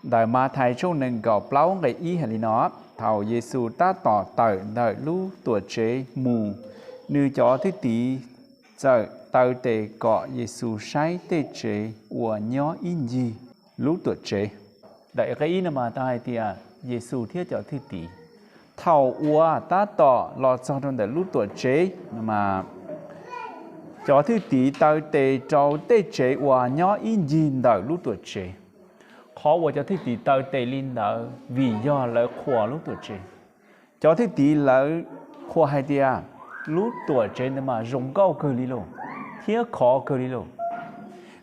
Ntawm Mathais tshooj nees nkaum plaub nqe ib hais li no: Thaum Yexus tab tom tawm ntawm lub tuam tsev mus, nws cov thwj tim txawm taw tes kom Yexus saib tej tsev uas nyob ib ncig lub tuam tsev. Ntawm nqe ib no mas tau hais tias Yexus thiab cov thwj tim, thaum uas tab tom los txog rau ntawm lub tuam tsev no mas, cov thwj tim taw tes rau tej tsev uas nyob ib ncig ntawm lub tuam tsev. Qhov uas cov thwj tim taw tes li ntawd vim yog lawv qhuas lub tuam tsev. Cov thwj tim lawv qhuas hais tias lub tuam tsev ntawd mas zoo nkauj kawg li lauj, thiab khov kawg li lauj.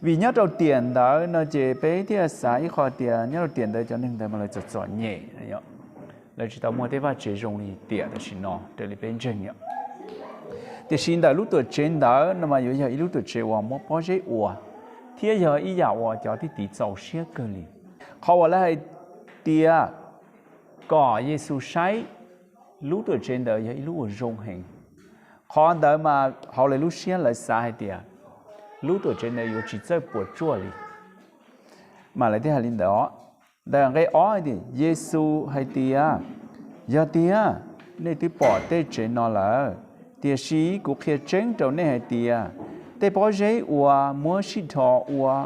Vim nyob rau tiam ntawd no ces peb thiaj xav ib qho tias nyob rau tiam ntawd cov neeg ntawd mas lawv txom txom nyem, lawv tsis tau muaj tej vaj tsev zoo li tiam tam sim no raws li peb ntseeg. Tiam sis ntawm lub tuam tsev ntawd no mas yuav yog ib lub tuam tsev uas muaj pob zeb ua, thiab yog ib yam uas cov thwj tim txaus siab kawg li. Qhov uas lawv hais tias kom Yexus saib lub tuam tsev ntawd yog ib lub uas zoo heev. Qhov ntawd mas hauv lawv lub siab lawv xav hais tias lub tuam tsev ntawd yuav tsis txawj puas tsuaj li, mas lawv thiaj hais li ntawd os. Ntawm nqe ob tias, Yexus hais tias, yog tiag, nej twb pom tej tsev no lawm, tiam sis kuv qhia tseeb rau nej hais tias, tej pob zeb uas muab sib dhos ua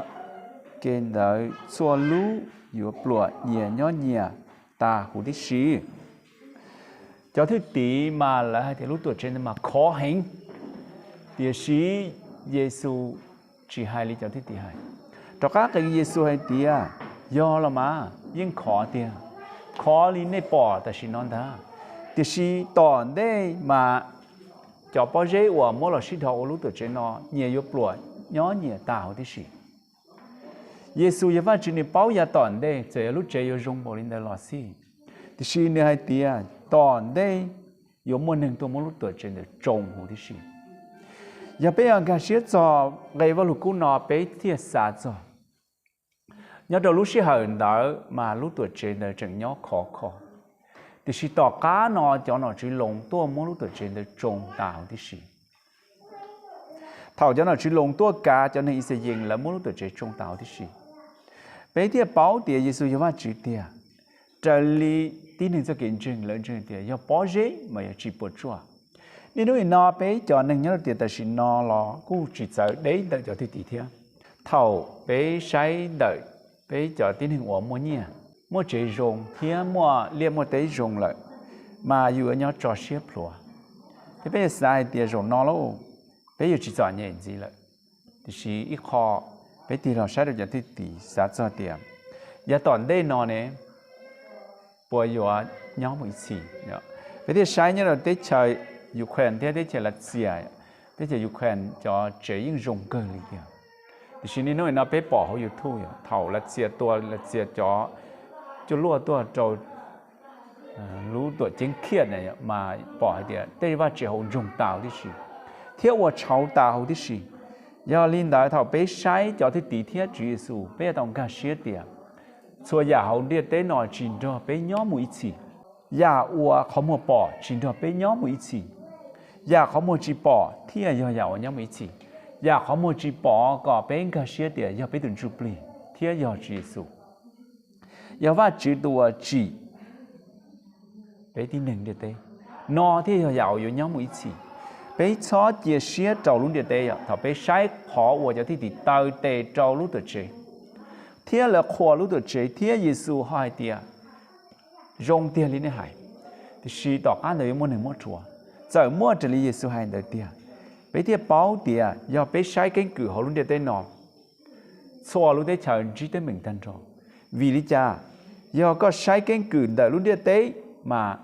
ke ntawd txhua lub yuav pluam nyias nyob nyias tas huv tib si. Cov thwj tim mas lawv hais tias lub tuam tsev ntawd mas khov heev, tiam sis Yexus tsis hais li cov thwj tim hais. Rov qab qees Yexus hais tias, yog los mas yeej khov tiag, khov li nej pom tam sim no ntag, tiam sis tom ntej mas cov pob zeb uas muab los sib dhos ua lub tuam tsev no nyias yuav pluam nyob nyias tas huv tib si. Yexus yog Vajtswv, nws paub yav tom ntej txawm yog lub tsev yuav zoo npaum li ntawd los xij, tiam sis nws hais tias tom ntej yuav muaj neeg tuaj muab lub tuam tsev ntawd tsoo huv tib si. Yog peb yuav nkag siab txog nqe Vajluskub no peb thiaj xav txog nyob rau lub sij hawm ntawd mas lub tuam tsev ntawd tseem nyob khov kho, tiam sis tom qab no cov nom tswv Loos tuaj muab lub tuam tsev ntawd tsoo tas huv tib si. Thaum cov nom tswv Loos tuaj kav cov neeg Yixalayees, lawv muab lub tuam tsev tsoo tas huv tib si. Peb thiaj paub tias Yexus yog Vajtswv tiag. Raws li tib neeg txoj kev ntseeg, lawv ntseeg tias yog pob zeb mas yog tsis puas tsuaj. Niaj hnub nim no peb cov neeg nyob rau tiam tam sim no los kuj tsis txawv deb ntawm cov thwj tim thiab. Thaum peb saib ntawm peb cov tib neeg uas muaj nyiaj, muaj tsev zoo thiab muaj liaj muaj teb zoo lawm, mas yus yuav nyob tso siab plhuav, thiab peb yuav xav hais tias zaum no lauj, peb yuav tsis txom nyem ntxiv lawm. Tiam sis ib qho, peb tig los saib rau cov thwj tim xav txog tias yav tom ntej no ne puas yuav nyob mus ib txhis. Peb thiaj saib nyob rau teb chaws Ukraine thiab teb chaws Lav Xias, teb chaws Ukraine cov tsev yeej zoo kawg li tiag. Tiam sis niaj hnub no peb pom hauv YouTube, thaum Lav Xias tua Lav Xias cov cuaj luaj tuaj rau lub tuam ceeb khiaj na, mas pom hais tias tej vaj tsev hauv ntsoog tas huv tib si, thiab ua tshauv tas huv tib si. Yog li ntawd thaum peb saib cov thwj tim thiab Tswv Yexus, peb yuav tau nkag siab tias txhua yam hauv ntiaj teb no tsis nrog peb nyob mus ib txhis. Yam uas qhov muag pom tsis nrog peb nyob mus ib txhis. Yam qhov muag tsis pom thiaj yog yam uas nyob mus ib txhis. Yam qhov muag tsis pom kom peb nkag siab tias yog peb tus Ntsuj Plig thiab yog Tswv Yexus, yog Vajtswv tus uas tsim peb tib neeg ntiaj teb, no thiaj yog yam uas yuav nyob mus ib txhis. Peb txhob cia siab rau lub ntiaj teb. Thaum peb saib qhov uas cov thwj tim taw tes rau lub tuam tsev, thiab lawv qhuas lub tuam tsev, thiab Yexus ho hais tias zoo tiag li nej hais, tiam sis tom qab ntawd yuav muaj neeg muab rhuav. Txawm muaj raws li Yexus hais ntawd tiag, peb thiaj paub tias yog peb saib keeb kwm hauv lub ntiaj teb no, txhua lub teb chaws ntsib teeb meem tag nrho. Vim li cas? Yog koj saib keeb kwm ntawm lub ntiaj teb mas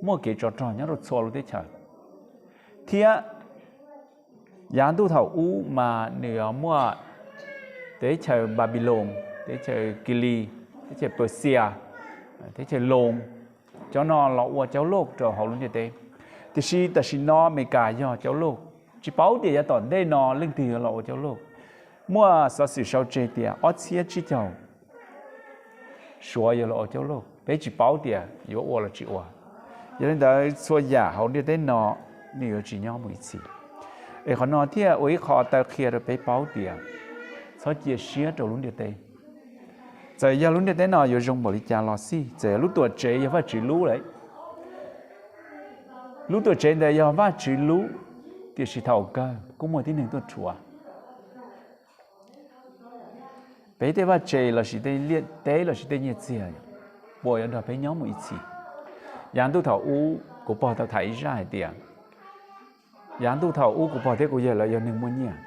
muaj kev tsov rog nyob rau txhua lub teb chaws, thiab yav ntuj thaum ub mas nws muaj teb chaws Npanpiloos, teb chaws Kilis, teb chaws Pawxias, teb chaws Loos, cov no los ua cauj loj rau hauv lub ntiaj teb. Tiam sis tam sim no Amelikas yog cauj loj, tsis paub tias yav tom ntej no leej twg yuav los ua cauj loj. Muaj xov xwm sau tseg tias ob txhiab tsib caug Suav yuav los ua cauj loj, peb tsis paub tias yuav ua los tsis ua. Yog li ntawd txhua yam hauv ntiaj teb no nws yuav tsis nyob mus ib txhis. Es qhov no thiaj ua ib qho taw qhia rau peb paub tias txhob cia siab rau lub ntiaj teb. Txawm yog lub ntiaj teb no yuav zoo npaum li cas los xij, txawm yog lub tuam tsev yog Vajtswv lub lawm, lub tuam tsev ntawd yog Vajtswv lub, tiam sis thaum kawg kuj muaj tib neeg tuaj rhuav. Peb tej vaj tse lossis tej liaj teb lossis tej nyiaj txiag puas yuav nrog peb nyob mus ib txhis? Yav ntuj thaum ub kuv pog tau tham ib zaj hais tias, yav ntuj thaum ub kuv pog thiab kuv yawg lawv yog neeg muaj nyiaj,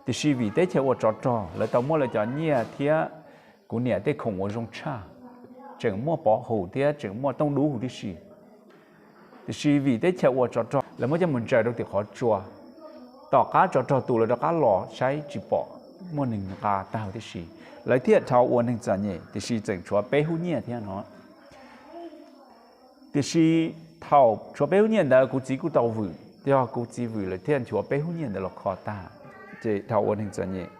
tiam sis vim teb chaws ua tsov rog lawv tau muab lawv cov nyiaj thiab kuv niam tej khoom uas zoo tshaj, tseem muaj pov hum thiab tseem muaj tooj dub huv tib si. Tiam sis vim teb chaws ua tsov rog lawv muab coj mus ntsaws rau tim qhov tsua, tom qab tsov rog tu lawv rov qab los saib tsis pom muaj neeg nqa tag huv tib si, lawv thiaj dhau ua neeg txom nyem, tiam sis tseem tshuav peb hub nyiaj thiab no. Tiam sis thaum tshuav peb hub nyiaj ntawd kuv txiv kuj tau vwm, yog kuv txiv vwm lawm thiaj nchuav peb hub nyiaj ntawd los kho tag, ces dhau ua neeg txom nyem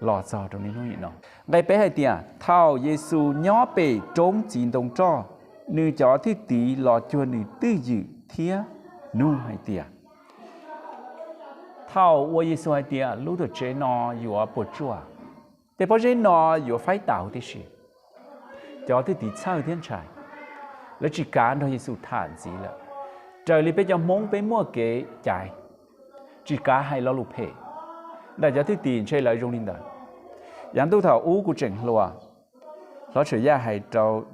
los txog rau niaj hnub nim no. Nqe peb hais tias thaum Yexus nyob pem roob txiv ntoo roj, nws cov thwj tim los cuag nws twj ywm thiab nug hais tias, thaum uas Yexus hais tias lub tuam tsev no yuav puas tsuaj, tej pob zeb no yuav faib tas huv tib si, cov thwj tim txhawj thiab ntshai, lawv tsis kav nrog Yexus tham ntxiv lawm. Raws li peb cov Hmoob peb muaj kev caiv, tsis kav hais lo lus phem, ntawm cov thwj tim ntshe lawv zoo li ntawd. Yav ntuj thaum ub kuv tseem hluas, hlob Tshuas Yaj hais rau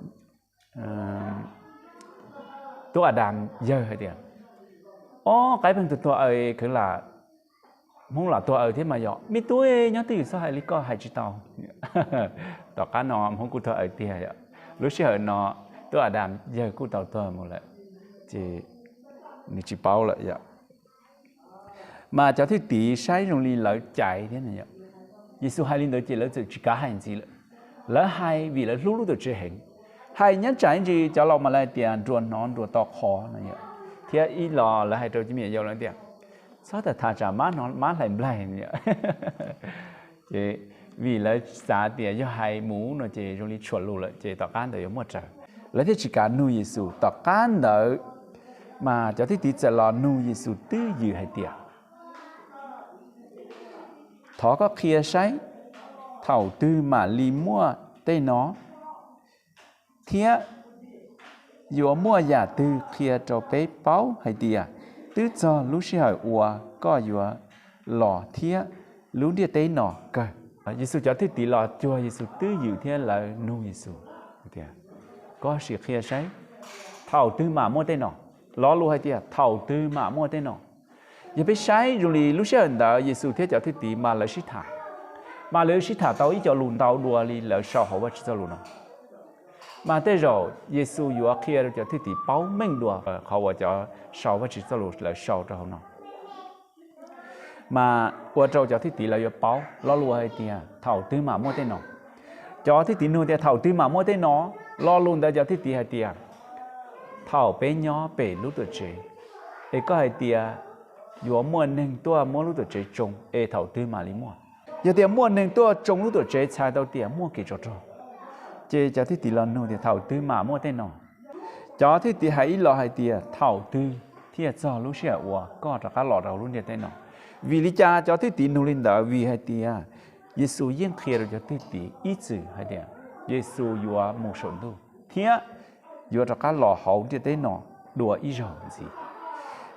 tub Adas yawg hais tias, ob qaib pheej tuag tuag aws kheev lam Hmoob lam tuag aws thiab mas yog me tub nyob twj ywm txhob hais li koj hais tsis tau. Tom qab no Hmoob kuj tuag aws tiag, lub sij hawm no tub Adas yawg kuj tau tuag mus lawm, ces nws tsis paub lawm yom. Mas cov thwj tim saib zoo li lawv caiv thiab, Yexus hais li ntawd ces lawv txawm tsis kav hais ntxiv lawm. Lawv hais vim lawv hlub lub tuam tsev heev. Hais nyob tsam ntsis cov laus mas lawv hais tias nruas hnov nruas to qhov no, thiab ib los lawv hais rau cov me nyuam yaus lawv tias, txhob tham tham tsam mab hnov mab hlais nplaig. Ces vim lawv xav tias yog hais mus no ces zoo li tshuam lus lawm ces tom qab ntawd yuav muaj raws, lawv thiaj tsis kav nug Yexus. Tom qab ntawd mas cov thwj tim txawm los nug Yexus twj ywm hais tias, thov koj qhia saib thaum twg mam li muaj tej no, thiab yuav muaj yam twg qhia rau peb paub hais tias twb txog lub sij hawm uas koj yuav los thiab lub ntiaj teb no kawg? Yexus cov thwj tim los cuag Yexus twj ywm thiab lawv nug Yexus tias, koj sim qhia saib thaum twg mam muaj tej no. Lo lus hais tias thaum twg mam muaj tej no, yog peb saib zoo li lub sij hawm ntawd Yexus thiab cov thwj tim mas lawv sib tham, mas lawv sib tham tau ib co lus ntau dua li lawv sau hauv Vajtswv txoj lus no. Mas tej zaum Yexus yuav qhia rau cov thwj tim paub meej dua qhov uas cov sau Vajtswv txoj lus lawv sau rau hauv no. Mas ua rau cov thwj tim lawv yuav paub lo lus hais tias thaum twg mam muaj tej no. Cov thwj tim nug tias thaum twg mam muaj tej no, lo lus ntawd cov thwj tim hais tias, thaum peb nyob pem lub tuam tsev, es koj hais tias yuav muaj neeg tuaj muab lub tuam tsev tsoo, es thaum twg mam li muaj? Yog tias muaj neeg tuaj tsoo lub tuam tsev txhais tau tias muaj kev tsov rog. Ces cov thwj tim los nug tias thaum twg mam muaj tej no. Cov thwj tim hais ib los hais tias thaum twg thiaj txog lub sij hawm uas koj rov qab los rau lub ntiaj teb no. Vim li cas cov thwj tim nug li ntawd? Vim hais tias Yexus yeej qhia rau cov thwj tim ib txwm hais tias Yexus yuav mus saum ntuj thiab yuav rov qab los hauv ntiaj teb no dua ib zaug ntxiv.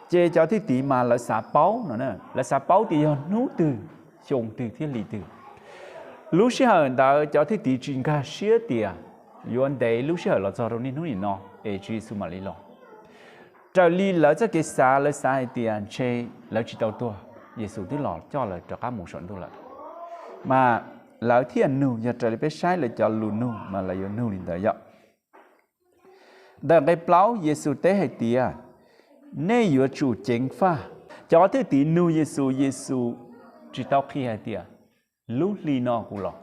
Ces cov thwj tim mas lawv xav paub no, lawv xav paub tias yog hnub twg, xyoo twg thiab hli twg. Lub sij hawm ntawd cov thwj tim tsis nkag siab tias yuav ntev lub sij hawm los txog rau niaj hnub nim no es Tswv Yexus mam li los. Raws li lawv txoj kev xav, lawv xav hais tias ntshe lawv tsis tau tuag, Yexus twb los coj lawv rov qab mus saum ntuj lawm. Mas lawv thiaj nug, yog raws li peb saib lawv cov lus nug mas lawv yuav nug li ntawd yom. Ntawm nqe plaub Yexus teb hais tias, nej yuav tsum ceev faj. Cov thwj tim nug Yexus, Yexus tsis tau qhia hais tias lub hli no kuv los,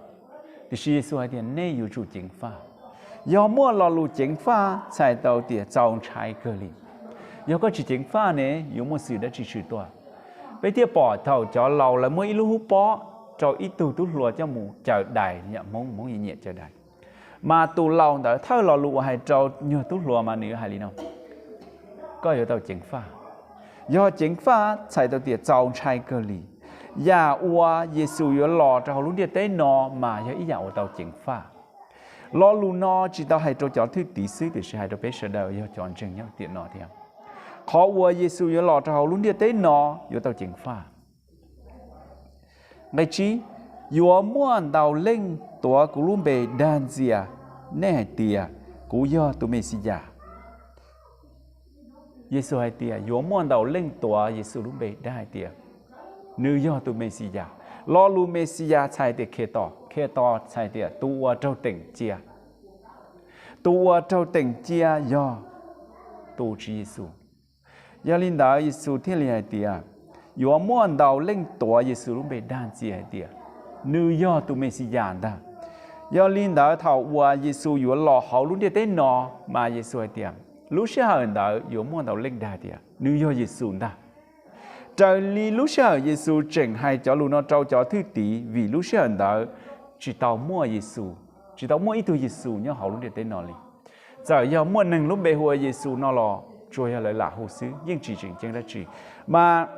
tiam sis Yexus hais tias nej yuav tsum ceev faj. Yog muaj lo lus ceev faj txhais tau tias txaus ntshai kawg li. Yog koj tsis ceev faj ne yuav muaj xwm dab tsi tshwm tuaj? Peb thiaj pom thaum cov laus lawv muab ib lub hub pob rau ib tug tub hluas coj mus caws dais, Hmoob, Hmoob nyiam caws dais. Mas tus laus ntawd thawj lo lus uas hais rau nyuag tub hluas mas nws hais li no, koj yuav tau ceev faj. Yog ceev faj txhais tau tias txaus ntshai kawg li. Yam uas Yexus yuav los rau hauv lub ntiaj teb no mas yog ib yam uas tau ceev faj. Lo lus no tsis tau hais rau cov thwj tim xwb tiam sis hais rau peb sawv daws yog cov ntseeg nyob tiam no thiab. Qhov uas Yexus yuav los rau hauv lub ntiaj teb no yuav tau ceev faj. Nqe tsib, yuav muaj ntau leej tuav kuv lub npe dag ntxias nej hais tias kuv yog tus Mexiyas. Yexus hais tias yuav muaj ntau leej tuav Yexus lub npe dag hais tias nws yog tus Mexiyas. Lo lus Mexiyas txhais tias Khetos, Khetos txhais tias tus uas raug teem cia. Tus uas raug teem cia yog tus Tswv Yexus. Yog li ntawd Yexus thiaj li hais tias yuav muaj ntau leej tuav Yexus lub npe dag ntxias hais tias nws yog tus Mexiyas ntag. Yog li ntawd thaum uas Yexus yuav los hauv lub ntiaj teb no, mas Yexus hais tias lub sij hawm ntawd yuav muaj ntau leej dag tias nws yog Yexus ntag. Raws li lub sij hawm Yexus tseem hais cov lus no rau cov thwj tim vim lub sij hawm ntawd tsis tau muaj Yexus, tsis tau muaj ib tug Yexus nyob hauv lub ntiaj teb no li. Txawm yog muaj neeg lub npe hu ua Yexus no los tsuas yog lawv lam hu xwb, yeej tsis tseem ceeb dab tsi. Mas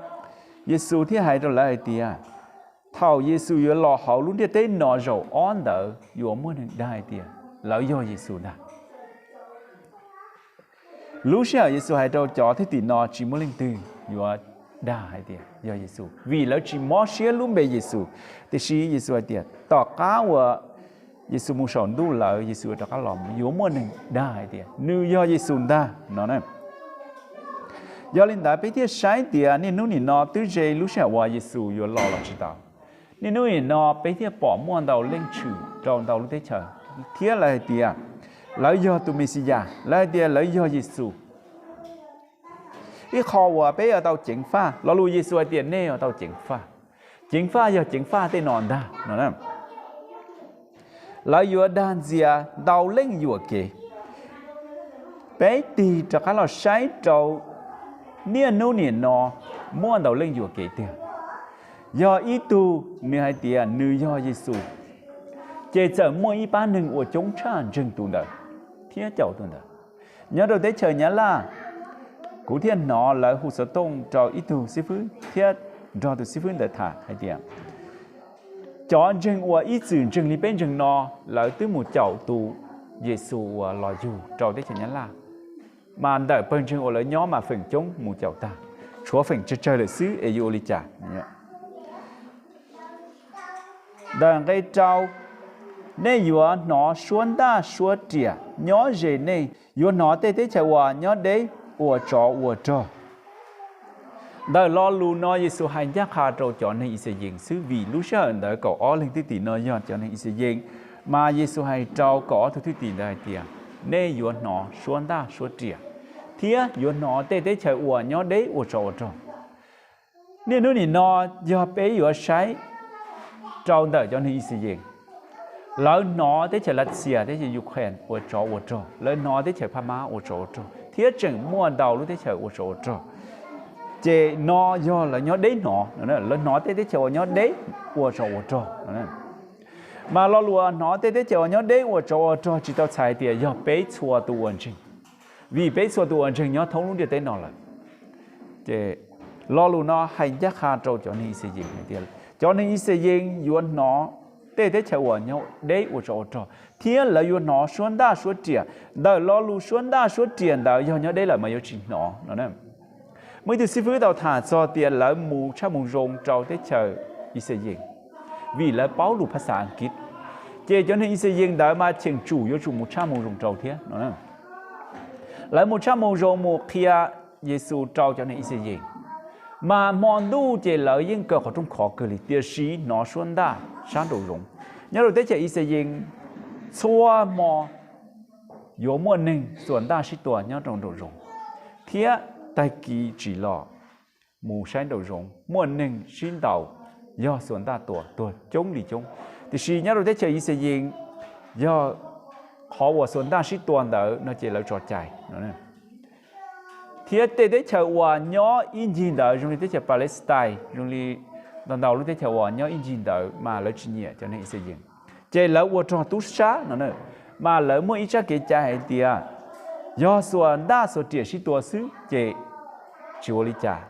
Yexus thiaj hais rau lawv hais tias thaum Yexus yuav los hauv lub ntiaj teb no zaum ob ntawd yuav muaj neeg dag hais tias lawv yog Yexus ntag. Lub sij hawm Yexus hais rau cov thwj tim no tsis muaj leej twg yuav dag hais tias yog Yexus vim lawv tsis mob siab lub npe Yexus. Tiam sis Yexus hais tias tom qab uas Yexus mus saum ntuj lawm, Yexus yuav rov qab los mus yuav muaj neeg dag hais tias nws yog Yexus ntag no. Yog li ntawd peb thiaj saib tias niaj hnub nim no twb ze lub sij hawm uas Yexus yuav los los tsis tau. Niaj hnub nim no peb thiaj pom muaj ntau leej tshwm rau ntau lub teb chaws thiab lawv hais tias lawv yog tus Mexiyas, lawv hais tias lawv yog Yexus. Ib qho uas peb yuav tau ceev faj, lo lus Yexus hais tias nej yuav tau ceev faj. Ceev faj yog ceev faj tej no ntag no. Lawv yuav dag ntxias ntau leej yuam kev. Peb tig rov qab los saib rau niaj hnub nim no muaj ntau leej yuam kev tiag. Yog ib tug nws hais tias nws yog Yexus, ces txawm muaj ib pab neeg uas coob tshaj ntseeg tus ntawd thiab caum tus ntawd. Nyob rau teb chaws Nyab Laj, kuv thiaj hnov lawv hu xov tooj rau ib tug xib fwb thiab nrog tus xib fwb ntawd tham hais tias cov ntseeg uas ib txwm ntseeg li peb ntseeg no, lawv twb mus caum tus Yexus uas los yug rau teb chaws Nyab Laj, mas ntawm pawg ntseeg uas lawv nyob mas feem coob mus caum tag, tshuav feem tsawg tsawg lawm xwb es yuav ua li cas? Ntawm nqe rau, nej yuav hnov suab ntaj suab riam nyob ze nej, yuav hnov tej teb chaws uas nyob deb ua tsov ua rog. Ntawm lo lus no Yexus hais ncaj qha rau cov neeg Ixayees xwb vim lub sij hawm ntawd kaum ob leeg thwj tim no yog cov neeg Ixayees, mas Yexus hais rau kaum ob tug thwj tim ntawd hais tias nej yuav hnov suab ntaj suab riam thiab yuav hnov tej teb chaws uas nyob deb ua tsov ua rog. Niaj hnub nim no yog peb yuav saib rau ntawm cov neeg Ixayees, lawv hnov teb chaws Lav Xias, teb chaws Ukraine ua tsov ua rog, lawv hnov teb chaws Phab Mab ua tsov ua rog thiab tseem muaj ntau lub teb chaws ua tsov ua rog. Ces no yog lawv nyob deb hnov, lawv hnov tej teb chaws uas nyob deb ua tsov ua rog. Mas lo lus hnov tej teb chaws uas nyob deb ua tsov ua rog tsis tau txhais tias yog peb txhua tus uas ntseeg, vim peb txhua tus uas ntseeg nyob thoob lub ntiaj teb no lawm. Ces lo lus no hais ncaj qha rau cov neeg Ixayees hais tias cov neeg Ixayees yuav hnov tej teb chaws uas nyob deb ua tsov ua rog thiab lawv yuav hnov suab ntaj suab riam. Ntawm lo lus suab ntaj suab riam ntawd yog nyob deb lawm mas yuav tsis hnov no. Muaj ib tug xib fwb tau tham txog tias lawv mus tshaj moo zoo rau teb chaws Ixayees vim lawv paub lus phaj xav Askiv. Ces cov neeg Ixayees ntawd mas cheem tsum yuav tsum mus tshaj moo zoo rau thiab no. Lawv mus tshaj moo zoo mus qhia Yexus rau cov neeg Ixayees, mas hmo ntuj ces lawv yeej kaw qhov rooj khov kawg li tiam sis hnov suab ntaj sab nraum zoov. Nyob rau teb chaws Ixayees txhua hmo yuav muaj neeg xuas ntaj sib tua nyob rau nraum zoov, thiab tag kis tsim los mus saib nraum zoov muaj neeg sib ntaus, yog xuas ntaj tua tuag coob li coob. Tiam sis nyob rau teb chaws Ixayees yog qhov uas xuas ntaj sib tua ntawd no ces lawv tso cai. Thiab tej teb chaws uas nyob ib ncig ntawd zoo li teb chaws Palestine, zoo li ntau ntau lub teb chaws uas nyob ib ncig ntawd mas lawv tsis nyiam cov neeg Ixayees, ces lawv ua rog tub sab no. Mas lawv muaj ib tsab kev cai hais tias yog xuas ntaj xuas riam sib tua xwb ces tsis ua li cas.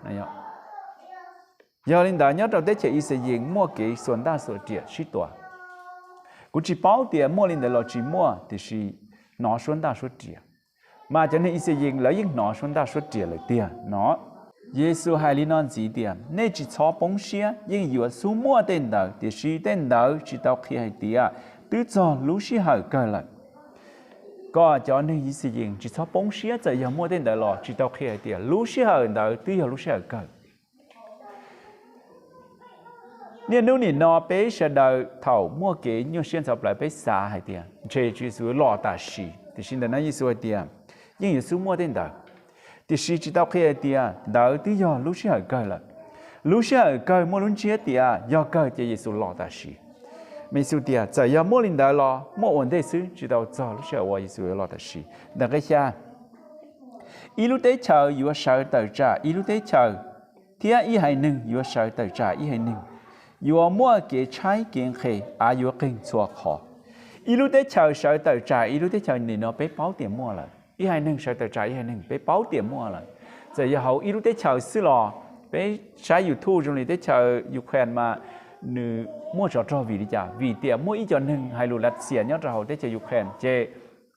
Yog li ntawd nyob rau teb chaws Ixayees muaj kev xuas ntaj xuas riam sib tua. Kuv tsis paub tias muaj li ntawd los tsis muaj, tiam sis hnov suab ntaj suab riam. Mas cov neeg Ixayees lawv yeej hnov suab ntaj suab riam lawm tiag no. Yexus hais li no ntxiv tias, nej tsis txhob poob siab, yeej yuav xub muaj tej ntawd, tiam sis tej ntawd tsis tau qhia hais tias twb txog lub sij hawm kawg lawm. Kom cov neeg Ixayees tsis txhob poob siab, txawm yog muaj tej ntawd los tsis tau qhia hais tias lub sij hawm ntawd twb yog lub sij hawm kawg. Niaj hnub nim no peb sawv daws thaum muaj kev nyuaj siab ntxhov plawv peb xav hais tias ntshe Tswv Yexus yuav los tam sim, tiam sis ntawm no Yexus hais tias yeej yuav xub muaj tej ntawd, tiam sis tsis tau qhia hais tias ntawd twb yog lub sij hawm kawg lawm. Lub sij hawm kawg muaj lub ntsiab tias yog kawg ces Yexus los tam sim. Mas Yexus tias txawm yog muaj li ntawd los muaj ua ntej xwb, tsis tau txog lub sij hawm uas Yexus yuav los tam sim. Ntawm nqe xya, ib lub teb chaws yuav sawv tawm tsam ib lub teb chaws, thiab ib haiv neeg yuav sawv tawm tsam ib haiv neeg. Yuav muaj kev tshaib kev nqhis, av yuav qeeg txhua qhov. Ib lub teb chaws sawv tawm tsam ib lub teb chaws, nim no peb paub tias muaj lawm. Ib haiv neeg sawv tawm tsam ib haiv neeg, peb paub tias muaj lawm. Txawm yog hauv ib lub teb chaws xwb los peb saib YouTube zoo li teb chaws Ukraine mas nws muaj tsov rog vim li cas? Vim tias muaj ib co neeg hais lus lav xias nyob rau hauv teb chaws Ukraine ces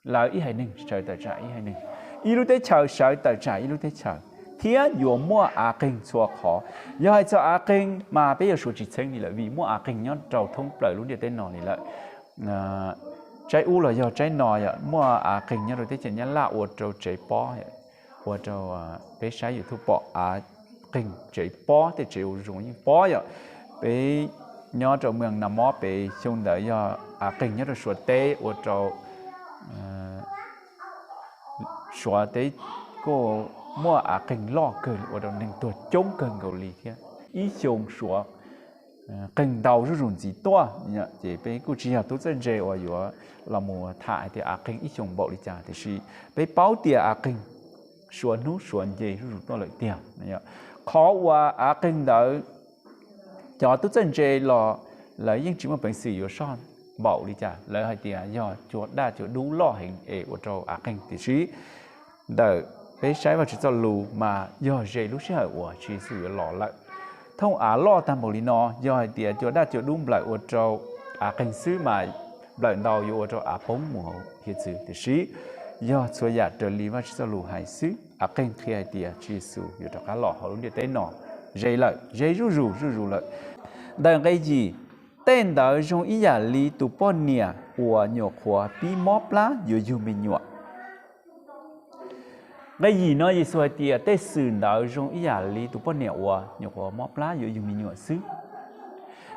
lawv ib haiv neeg sawv tawm tsam ib haiv neeg, ib lub teb chaws sawv tawm tsam ib lub teb chaws, thiab yuav muaj av qeeg txhua qhov. Yog hais txog av qeeg mas peb yuav suav tsis txheeb li lawm vim muaj av qeeg nyob rau thoob plaws lub ntiaj teb no li lawm. Tsaib ub los yog tsaib no yog muaj av qeeg nyob rau teb chaws Nyab Laj ua rau tsev pob, ua rau peb saib YouTube pom av qeeg tsev pob, tej tsev uas zoo yeej pob yom. Peb nyob rau Mees Nas Mob pem xyoo ntawd yog av qeeg nyob rau Suav teb ua rau Suav teb kuj muaj av qeeg loj kawg ua rau neeg tuag coob kawg nkaus li thiab. Ib xyoo Suav qeeg ntau zuj zus ntxiv tuaj, ces peb kuj tsis yog tub txawj ntse uas yuav los mus tham hais tias av qeeg ib xyoo npaum li cas, tiam sis peb paub tias av qeeg suav hnub suav nce zuj zus tuaj lawm tiag. Qhov uas av qeeg ntawd cov tub txawj ntse los lawv yeej tsis muaj peev xwm yuav soj npaum li cas, lawv hais tias yog cua daj cua dub loj heev es ua rau av qeeg, tiam sis ntawm peb saib Vajtswv txoj lus mas yog ze lub sij hawm uas Tswv Yexus yuav los lawm. Thooj av loj tag npaum li no, yog hais tias cua daj cua dub nplawm ua rau av qeeg xwb mas nplawm ntau yuav ua rau av poob mus hauv hiav txwv, tiam sis yog txhua yam raws li Vajtswv txoj lus hais xwb, av qeeg qhia hais tias Tswv Yexus yuav rov qab los hauv lub ntiaj teb no ze lawm, ze zuj zus zuj zus lawm. Ntawm nqe yim, tej ntawd zoo ib yam li tus poj niam uas nyuam qhuav pib mob plab yuav yug me nyuam. Nqe yim no Yexus hais tias tej xwm ntawd zoo ib yam li tus poj niam uas nyuam qhuav mob plab yuav yug me nyuam xwb.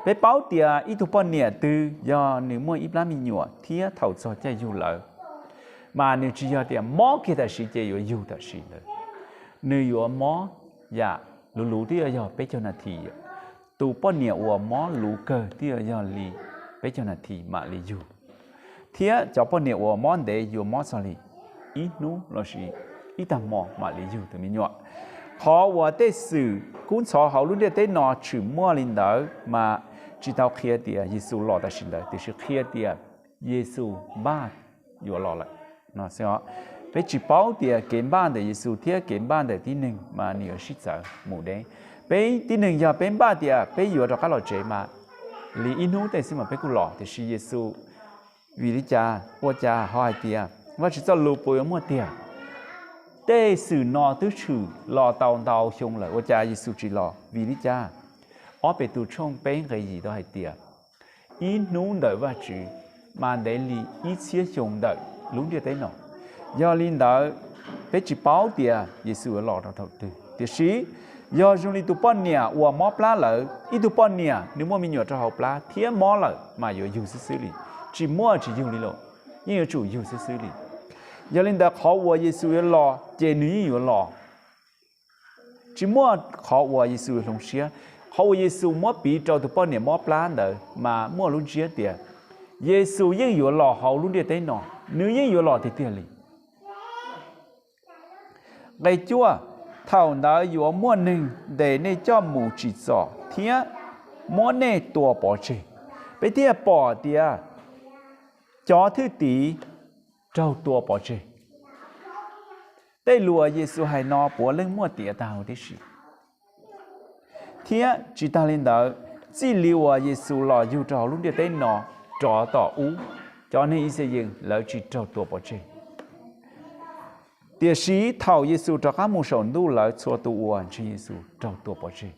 Peb paub tias ib tug poj niam twg yog nws muaj ib plab me nyuam thiab thaum txog caij yug lawm, mas nws tsis yog tias mob kiag tam sim ces yuav yug tam sim ntawd. Nws yuav mob yam luv luv twb yuav yog peb caug nas this. Tus poj niam uas mob luv kawg twb yuav yog li peb caug nas this mam li yug, thiab cov poj niam uas mob ntev yuav mob txog li ib hnub lossis ib tag hmo mam li yug tus me nyuam. Qhov uas tej xwm kub ntxhov hauv lub ntiaj teb no tshwm muaj li ntawd mas tsis tau qhia tias Yexus los tam sim ntawd, tiam sis qhia tias Yexus npaj yuav los lawm no xwb. Peb tsis paub tias kev npaj ntawm Yexus thiab kev npaj ntawm tib neeg mas nws yuav sib txawv mus deb. Peb tib neeg yog peb npaj tias peb yuav rov qab los tsev mas li ib hnub tej xwb mas peb kuj los, tiam sis Yexus vim li cas ua cas ho hais tias Vajtswv txoj lus puas yuav muaj tiag? Tej xwm no twb tshwm los tau ntau xyoo lawm ua cas Yexus tsis los? Vim li cas? Ob Petus tshooj peb nqe yim tau hais tias ib hnub ntawm Vajtswv mas ntev li ib txhiab xyoo ntawm lub ntiaj teb no. Yog li ntawd, peb tsis paub tias Yexus yuav los rau thaum twg, tiam sis yog zoo li tus poj niam uas mob plab lawm, ib tug poj niam nws muaj me nyuam rau hauv plab thiab mob lawm mas yuav yug xwb xwb li, tsis muaj tsis yug li lawm, yeej yuav tsum yug xwb xwb li. Yog li ntawd qhov uas Yexus yuav los ces nws yeej yuav los, tsis muaj qhov uas Yexus yuav hloov siab. Qhov uas Yexus muab piv rau tus poj niam mob plab ntawd mas muaj lub ntsiab tias Yexus yeej yuav los hauv lub ntiaj teb no, nws yeej yuav los tiag tiag li. Nqe cuaj, thaum ntawd yuav muaj neeg ntes nej coj mus tsim txom thiab muab nej tua pov tseg. Peb thiaj pom tias cov thwj tim raug tua pov tseg. Tej lus uas Yexus hais no puav leej muaj tiav tag huv tib si. Thiab tsis tas li ntawd, txij li uas Yexus los yug rau hauv lub ntiaj teb no, rov tom ub, cov neeg Ixayees lawv tsis raug tua pov tseg. Tiam sis thaum Yexus rov qab mus saum ntuj, lawv txhua tus uas ntseeg Yexus raug tua pov tseg.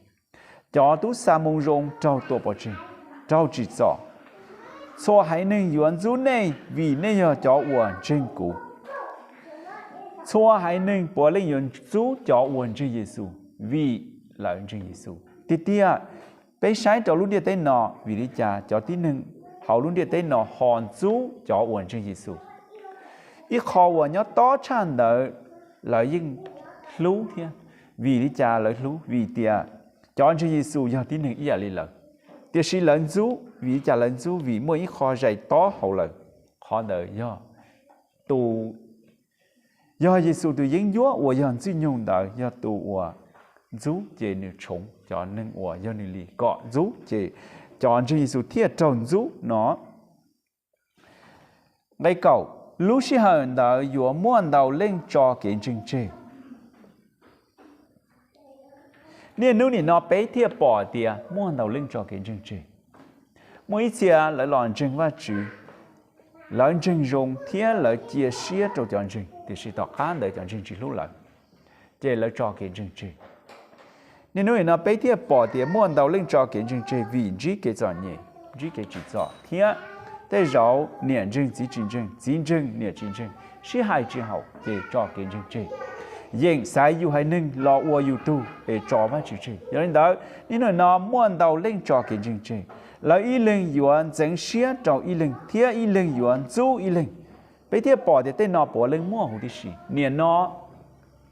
Cov tub xa moo zoo raug tua pov tseg, raug tsim txom. Txhua haiv neeg yuav ntxub nej vim nej yog cov uas ntseeg kuv. Txhua haiv neeg puav leej yuav ntxub cov uas ntseeg Yexus vim lawv ntseeg Yexus. Tiag tiag, peb saib rau lub ntiaj teb no, vim li cas cov tib neeg hauv lub ntiaj teb no ho ntxub cov uas ntseeg Yexus? Ib qho uas nyob tob tshaj ntawd, lawv yeej hlub thiab. Vim li cas lawv hlub? Vim tias cov ntseeg Yexus yog tib neeg ib yam li lawv. Tiam sis lawv ntxub. Vim li cas lawv ntxub? Vim muaj ib qho zais tob hauv lawv. Qhov ntawd yog tus, yog Yexus tus yeeb ncuab uas yog Ntxwg Nyoog ntawd yog tus uas ntxub, ces nws tshoov cov neeg uas yog nws li kom ntxub, ces cov ntseeg Yexus thiaj raug ntxub no. Nqe kaum, lub sij hawm ntawd yuav muaj ntau leej tso kev ntseeg tseg. Niaj hnub nim no peb thiaj pom tias muaj ntau leej tso kev ntseeg tseg. Muaj ib txhia lawv los ntseeg Vajtswv, lawv ntseeg zoo thiab lawv cia siab rau cov ntseeg, tiam sis tom qab ntawd cov ntseeg tsis hlub lawv, ces lawv tso kev ntseeg tseg. Niaj hnub nim no peb thiaj pom tias muaj ntau leej tso kev ntseeg tseg vim ntsib kev txom nyem, ntsib kev tsim txom, thiab tej zaum niam ntseeg txiv tsis ntseeg, txiv ntseeg niam tsis ntseeg, sib hais tsis haum ces tso kev ntseeg tseg. Yeem xaiv yus haiv neeg los ua yus tug es tso Vajtswv tseg. Yog li ntawd, niaj hnub nim no muaj ntau leej tso kev ntseeg tseg. Lawv ib leeg yuav ntxeev siab rau ib leeg thiab ib leeg yuav ntxub ib leeg. Peb thiaj pom tias tej no puav leej muaj huv tib si. Nim no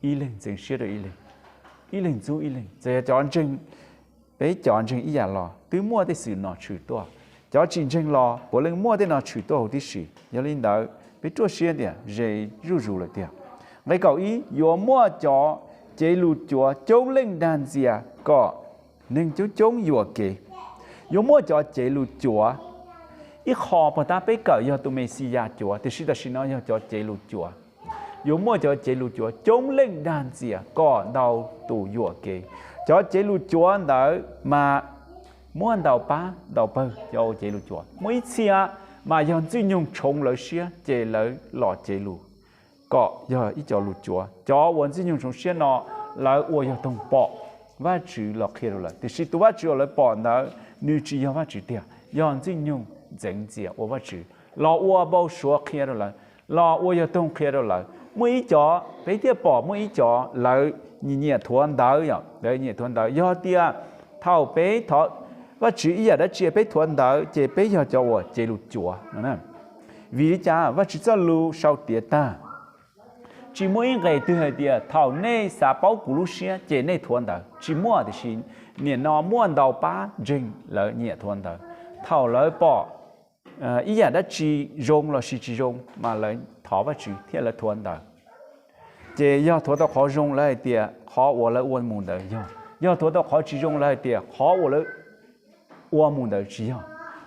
ib leeg ntxeev siab rau ib leeg, ib leeg ntxub ib leeg. Txawm yog cov ntseeg, peb cov ntseeg ib yam los twb muaj tej xwm no tshwm tuaj. Cov tsis ntseeg los puav leej muaj tej no tshwm tuaj huv tib si. Yog li ntawd peb ruaj siab tias ze zuj zus lawm tiag. Nqe kaum ib, yuav muaj cov cev lus cuav coob leej dag ntxias kom neeg coob coob yuam kev. Yuav muaj cov cev lus cuav. Ib qho puag ta peb kawm yog tus Mexiyas cuav, tiam sis tam sim no yog cov cev lus cuav. Yuav muaj cov cev lus cuav coob leej dag ntxias kom ntau tus yuam kev. Cov cev lus cuav ntawd mas muaj ntau pab ntau pawg cov cev lus cuav. Muaj ib txhia mas yog Ntxwg Nyoog tshoov lawv siab ces lawv los cev lus kom yog ib co lus cuav. Cov uas Ntxwg Nyoog tshoov siab no lawv ua yog toog pom Vajtswv los qhia rau lawv, tiam sis tus Vajtswv uas lawv pom ntawd nws tsis yog Vajtswv tiag, yog Ntxwg Nyoog ntxeev ntxias ua Vajtswv los ua npau suav qhia rau lawv, los ua yog toog qhia rau lawv. Muaj ib co, peb thiaj pom muaj ib co lawv nyiam thuav ntawv, lawv nyiam thuav ntawv. Yog tias thaum peb thov Vajtswv ib yam dab tsi peb thuav ntawv ces peb yog cov uas cev lus cuav no. Vim li cas? Vajtswv txoj lus sau tiav tag, tsis muaj ib nqe twg hais tias thaum nej xav paub kuv lub siab ces nej thuav ntawv. Tsis muaj, tiam sis nim no muaj ntau pab ntseeg lawv nyiam thuav ntawv. Thaum lawv pom ib yam dab tsi zoo lossis tsis zoo mas lawv thov Vajtswv thiab lawv thuav ntawv. Ces yog thuav tau qhov zoo lawv hais tias qhov uas lawv ua mus ntawd yog, yog thuav tau qhov tsis zoo lawv hais tias qhov uas lawv ua mus ntawd tsis yog.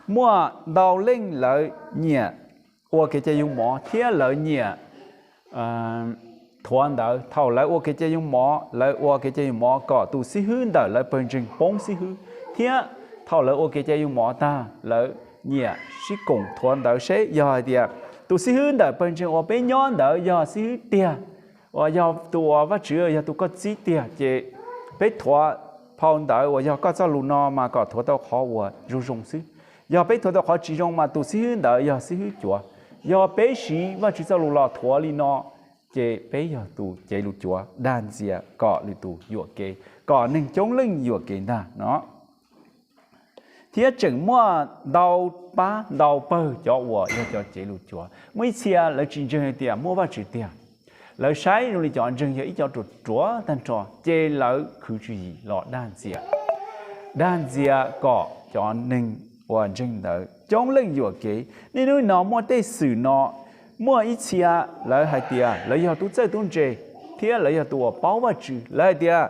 Muaj ntau leej lawv nyiam ua kev cai yoo mov thiab lawv nyiam thuav ntawv. Thaum lawv ua kev cai yoo mov, lawv ua kev cai yoo mov kom tus xib hwb ntawm lawv pawg ntseeg poob xib hwb, thiab thaum lawv ua kev cai yoo mov tag lawv nyiam sib koom thuav ntawv seb yog hais tias tus xib hwb ntawm pawg ntseeg uas peb nyob ntawd yog xib hwb tiag, uas yog tus uas Vajtswv yog tus koj txib tiag, ces peb thuav phau ntawv uas yog koj txoj lus no mas kom thuav tau qhov uas zoo zoo xwb. Yog peb thuav tau qhov tsis zoo mas tus xib hwb ntawd yog xib hwb cuav. Yog peb siv Vajtswv txoj lus los thuav li no, ces peb yog tus cev lus cuav dag ntxias kom lwm tus yuam kev, kom neeg coob leej yuam kev ntag no. Thiab tseem muaj ntau pab ntau pawg cov uas yog cov cev lus cuav. Muaj ib txhia lawv tsis ntseeg hais tias muaj Vajtswv tiag, lawv saib zoo li cov ntseeg yog ib co ruam ruam tag nrho, ces lawv khwv tswv yim los dag ntxias, dag ntxias kom cov neeg uas ntseeg ntawd coob leej yuam kev. Niaj hnub no muaj tej xwm no, muaj ib txhia lawv hais tias lawv yog tub txawj tub ntse thiab lawv yog tus uas paub Vajtswv. Lawv hais tias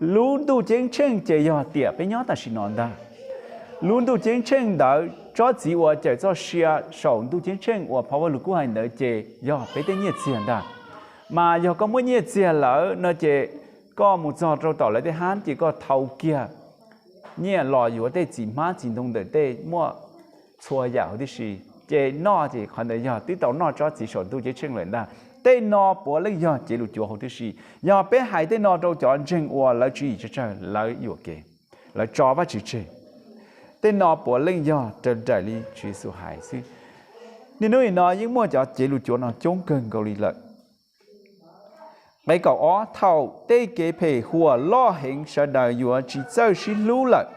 lub ntuj ceeb tsheej ces yog tiam peb nyob tam sim no ntag. Lub ntuj ceeb tsheej ntawd, tsob txiv uas cawm txoj sia saum ntuj ceeb tsheej uas phau Vajluskub hais ntawd ces yog peb tej nyiaj txiag ntag. Mas yog koj muaj nyiaj txiag lawm no ces koj mus txog rau tom lawv tej hab ces koj thau kiag nyiaj los yuav tej txiv hmab txiv ntoo ntawm tej muaj txhua yam huv tib si. Ces noj ces qhov ntawd yog twb tau noj tsob txiv saum ntuj ceeb tsheej lawm ntag. Tej no puav leej yog cev lus cuav huv tib si. Yog peb hais tej no rau cov ntseeg uas lawv tswv yim tsawg tsawg, lawv yuam kev, lawv tso Vajtswv tseg. Tej no puav leej yog raws nraim li Tswv Yexus hais xwb. Niaj hnub nim no yeej muaj cov cev lus cuav no coob kawg nkaus li lawm. Nqe kaum ob, thaum tej kev phem huam loj heev sawv daws yuav tsis txawj sib hlub lawm.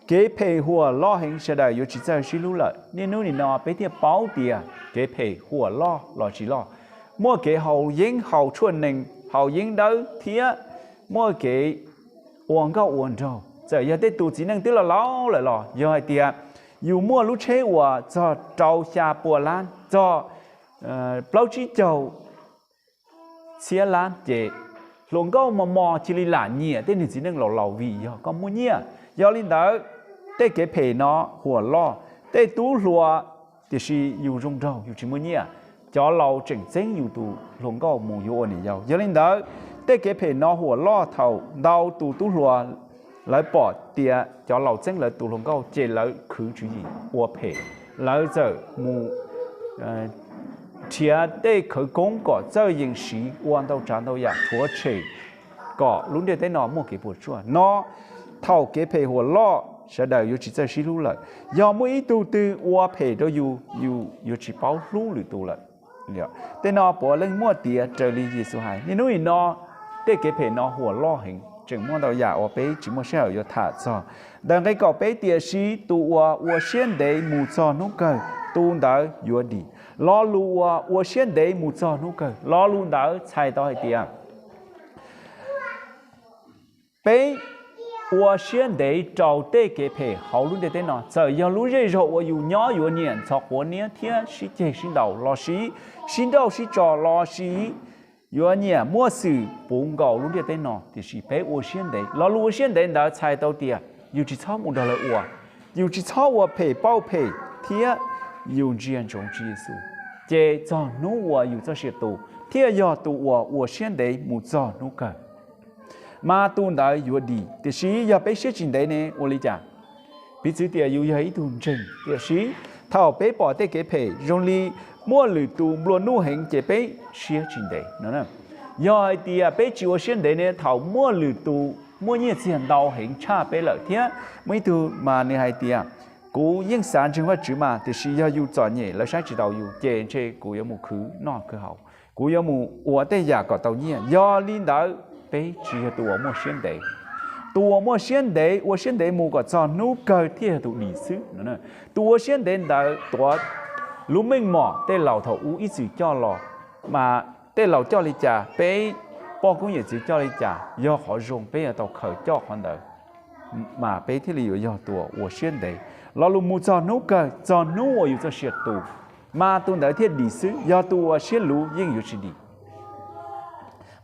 Kev phem huam loj heev sawv daws yuav tsis txawj sib hlub lawm. Niaj hnub nim no peb thiaj paub tias kev phem huam loj los tsis loj. Muaj kev haus yeeb haus tshuaj nees, haus yeeb dawb thiab muaj kev ua nkauj ua nraug. Txawm yog tej tus txiv neej twb laus laus lawm los yog hais tias yus muaj lub tsheb uas txog rau xya pua lab, txog plaub tsib caug txhiab lab ces hluas nkauj mos mos cia li lam nyiam tej niag txiv neej laus laus vim yog koj muaj nyiaj. Yog li ntawd, tej kev phem no huam loj. Tej tub hluas, tiam sis yus zoo nraug yus tsis muaj nyiaj, cov laus tseem txeeb yus tus hluas nkauj mus yuav ua niam yau. Yog li ntawd, tej kev phem no huam loj thaum ntau tus tub hluas lawv pom tias cov laus txeeb lawv tus hluas nkauj ces lawv khwv tswv yim ua phem. Lawv txawm mus nrhiav tej khawv koob kom txawj yees siv ua ntau tsav ntau yam rhuav tshem kom lub ntiaj teb no muaj kev puas tsuaj no. Thaum kev phem huam loj sawv daws yuav tsis txawj sib hlub lawm. Yog muaj ib tug twg ua phem rau yus, yus yuav tsis paub hlub lwm tus lawm. Tej no puav leej muaj tiav raws li Yexus hais. Niaj hnub nim no tej kev phem no huam loj heev, tseem muaj ntau yam uas peb tsis muaj sij hawm yuav tham txog. Ntawm nqe kaum peb, tiam sis tus uas ua siab ntev mus txog hnub kawg, tus ntawd yuav dim. Lo lus uas ua siab ntev mus txog hnub kawg, lo lus ntawd txhais tau hais tias peb ua siab ntev rau tej kev phem hauv lub ntiaj teb no, txawm yog lub zej zog uas yus nyob yuav nyiam ntxhov quav niab thiab sib ceg sib ntaus los sis sib nrauj sib tso los sis yuav nyiam muaj xwm puv nkaus lub ntiaj teb no, tiam sis peb ua siab ntev. Lo lus ua siab ntev ntawd txhais tau tias yus tsis txhob mus nrog lawv ua, yus tsis txhob ua phem pauj phem thiab yus ntsia ntsoov Tswv Yexus, ces txog hnub uas yus txoj sia tu thiaj yog tus uas ua siab ntev mus txog hnub kawg, mas tus ntawd yuav dim. Tiam sis yog peb siab tsis ntev ne ua li cas? Piv txwv tias yus yog ib tug ntseeg, tiam sis thaum peb pom tej kev phem zoo li muaj lwm tus nplua nuj heev ces peb siab tsis ntev no. Yog hais tias peb tsis ua siab ntev ne, thaum muaj lwm tus muaj nyiaj txiag ntau heev tshaj peb lawm thiab muaj ib tug mas nws hais tias kuv yeej xav ntseeg Vajtswv mas, tiam sis yog yus txom nyem lawv saib tsis taus yus ces ntshe kuv yuav mus khwv noj khwv haus, kuv yuav mus ua tej yam kom tau nyiaj. Yog li ntawd peb tsis yog tus uas muaj siab ntev. Tus uas muaj siab ntev, ua siab ntev mus kom txog hnub kawg thiaj yog tus dim xwb. Tus ua siab ntev ntawd tuav lub meej mom tej laus thaum ub ib txwm coj los, mas tej laus coj li cas, peb poj koob yawm txwv coj li cas, yog qhov zoo peb yuav tau khaws coj qhov ntawd, mas peb thiaj li yuav yog tus uas ua siab ntev. Lo lus mus txog hnub kawg, txog hnub uas yus txoj sia tu, mas tus ntawd thiaj dim xwb, yog tus uas siab luv yeej yuav tsis dim.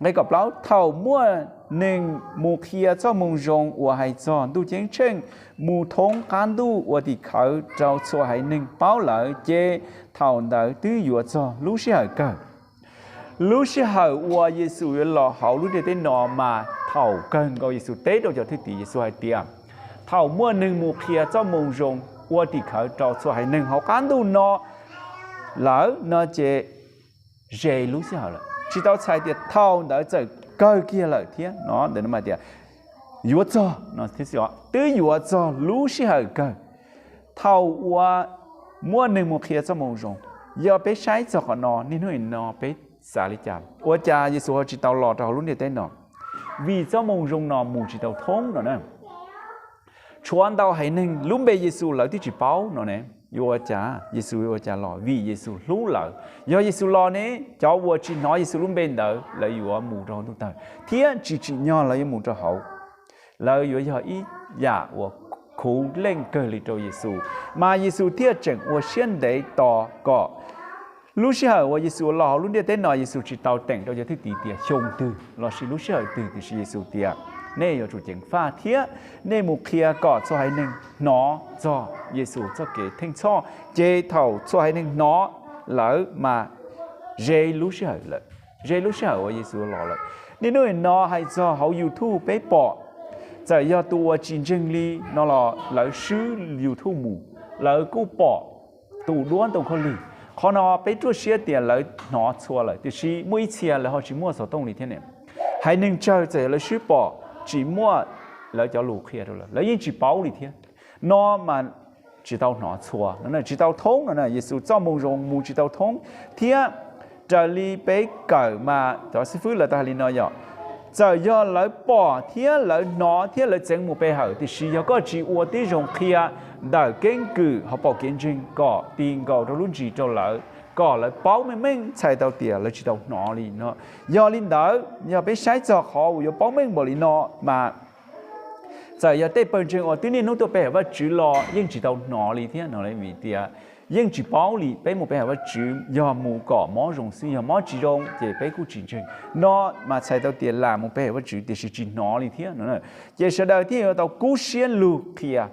Nqe kaum plaub, thaum muaj neeg mus qhia txoj moo zoo uas hais txog ntuj ceeb tsheej mus thoob qab ntuj ua tim khawv rau txhua haiv neeg paub lawm, ces thaum ntawd twb yuav txog lub sij hawm kawg. Lub sij hawm uas Yexus yuav los hauv lub ntiaj teb no mas thaum kawg nkaus. Yexus teb rau cov thwj tim Yexus hais tias, thaum muaj neeg mus qhia txoj moo zoo ua tim khawv rau txhua haiv neeg hauv qab ntuj no lawm no ces ze lub sij hawm lawm, tsis tau txhais tias thaum ntawd txawm kawg kiag lawm thiab no. Ntawm no mas tias yuav txog no, twb yuav txog lub sij hawm kawg. Thaum uas muaj neeg mus qhia txoj moo zoo, yog peb saib txog qhov no, niaj hnub no peb xav li cas? Ua cas Yexus ho tsis tau los rau hauv lub ntiaj teb no? Vim txoj moo zoo no mus tsis tau thoob no na. Tshuav ntau haiv neeg lub npe Yexus lawv twb tsis paub no ne. Yuav ua cas Yexus yuav ua cas los? Vim Yexus hlub lawv. Yog Yexus los ne, cov uas tsis hnov Yexus lub npe ntawd lawv yuav mus rau hauv ntuj tawg thiab tsis tsim nyog lawv yuav mus rau hauv. Lawv yuav yog ib yam uas khuv leej kawg li rau Yexus, mas Yexus thiaj tseem ua siab ntev tos kom lub sij hawm uas Yexus los hauv lub ntiaj teb no. Yexus tsis tau teem rau cov thwj tim tias xyoo twg los sis lub sij hawm twg, tiam sis Yexus tias nej yuav tsum ceev faj thiab nej mus qhia kom txhua haiv neeg hnov txog Yexus txoj kev theej txhoj. Ces thaum txhua haiv neeg hnov lawm mas ze lub sij hawm lawm, ze lub sij hawm uas Yexus los lawm. Niaj hnub no hais txog hauv YouTube peb pom, txawm yog tus uas tsis ntseeg li no los lawv swb YouTube mus. lawv kuj pom tus duab ntoo khaub lig. Qhov no peb ruaj siab tias lawv hnov txhua lawm, tiam sis muaj ib txhia lawv ho tsis muaj xov tooj li thiab ne. Haiv neeg tsawg txawm yog lawv swb pom tsis muaj lawv cov lus qhia rau lawv, lawv yeej tsis paub li thiab. No mas tsis tau hnov txhua no, tsis tau thoob no, Yexus txoj moo zoo mus tsis tau thoob thiab. Raws li peb kawm mas cov xib fwb lawv tau hais li no yog, txawm yog lawv pom thiab lawv hnov thiab lawv txeev mus pe hawm, tiam sis yog koj tsis ua tib zoo qhia ntawm keeb kwm hauv paus kev ntseeg kom ti nkaus rau lub ntsis rau lawv, kom lawv paub meej meej txhais tau tias lawv tsis tau hnov li no. Yog li ntawd, yog peb saib txog qhov uas yuav paub meej npaum li no mas txawm yog tej pawg ntseeg uas twb niaj hnub tuaj pe hawm Vajtswv los yeej tsis tau hnov li thiab no, vim tias yeej tsis paub li. Peb mus pe hawm Vajtswv yog mus kom mob zoo xwb, yog mob tsis zoo ces peb kuj tsis ntseeg no, mas txhais tau tias lam mus pe hawm Vajtswv tiam sis tsis hnov li thiab no. Ces sawv daws thiaj yuav tau kub siab lug qhia.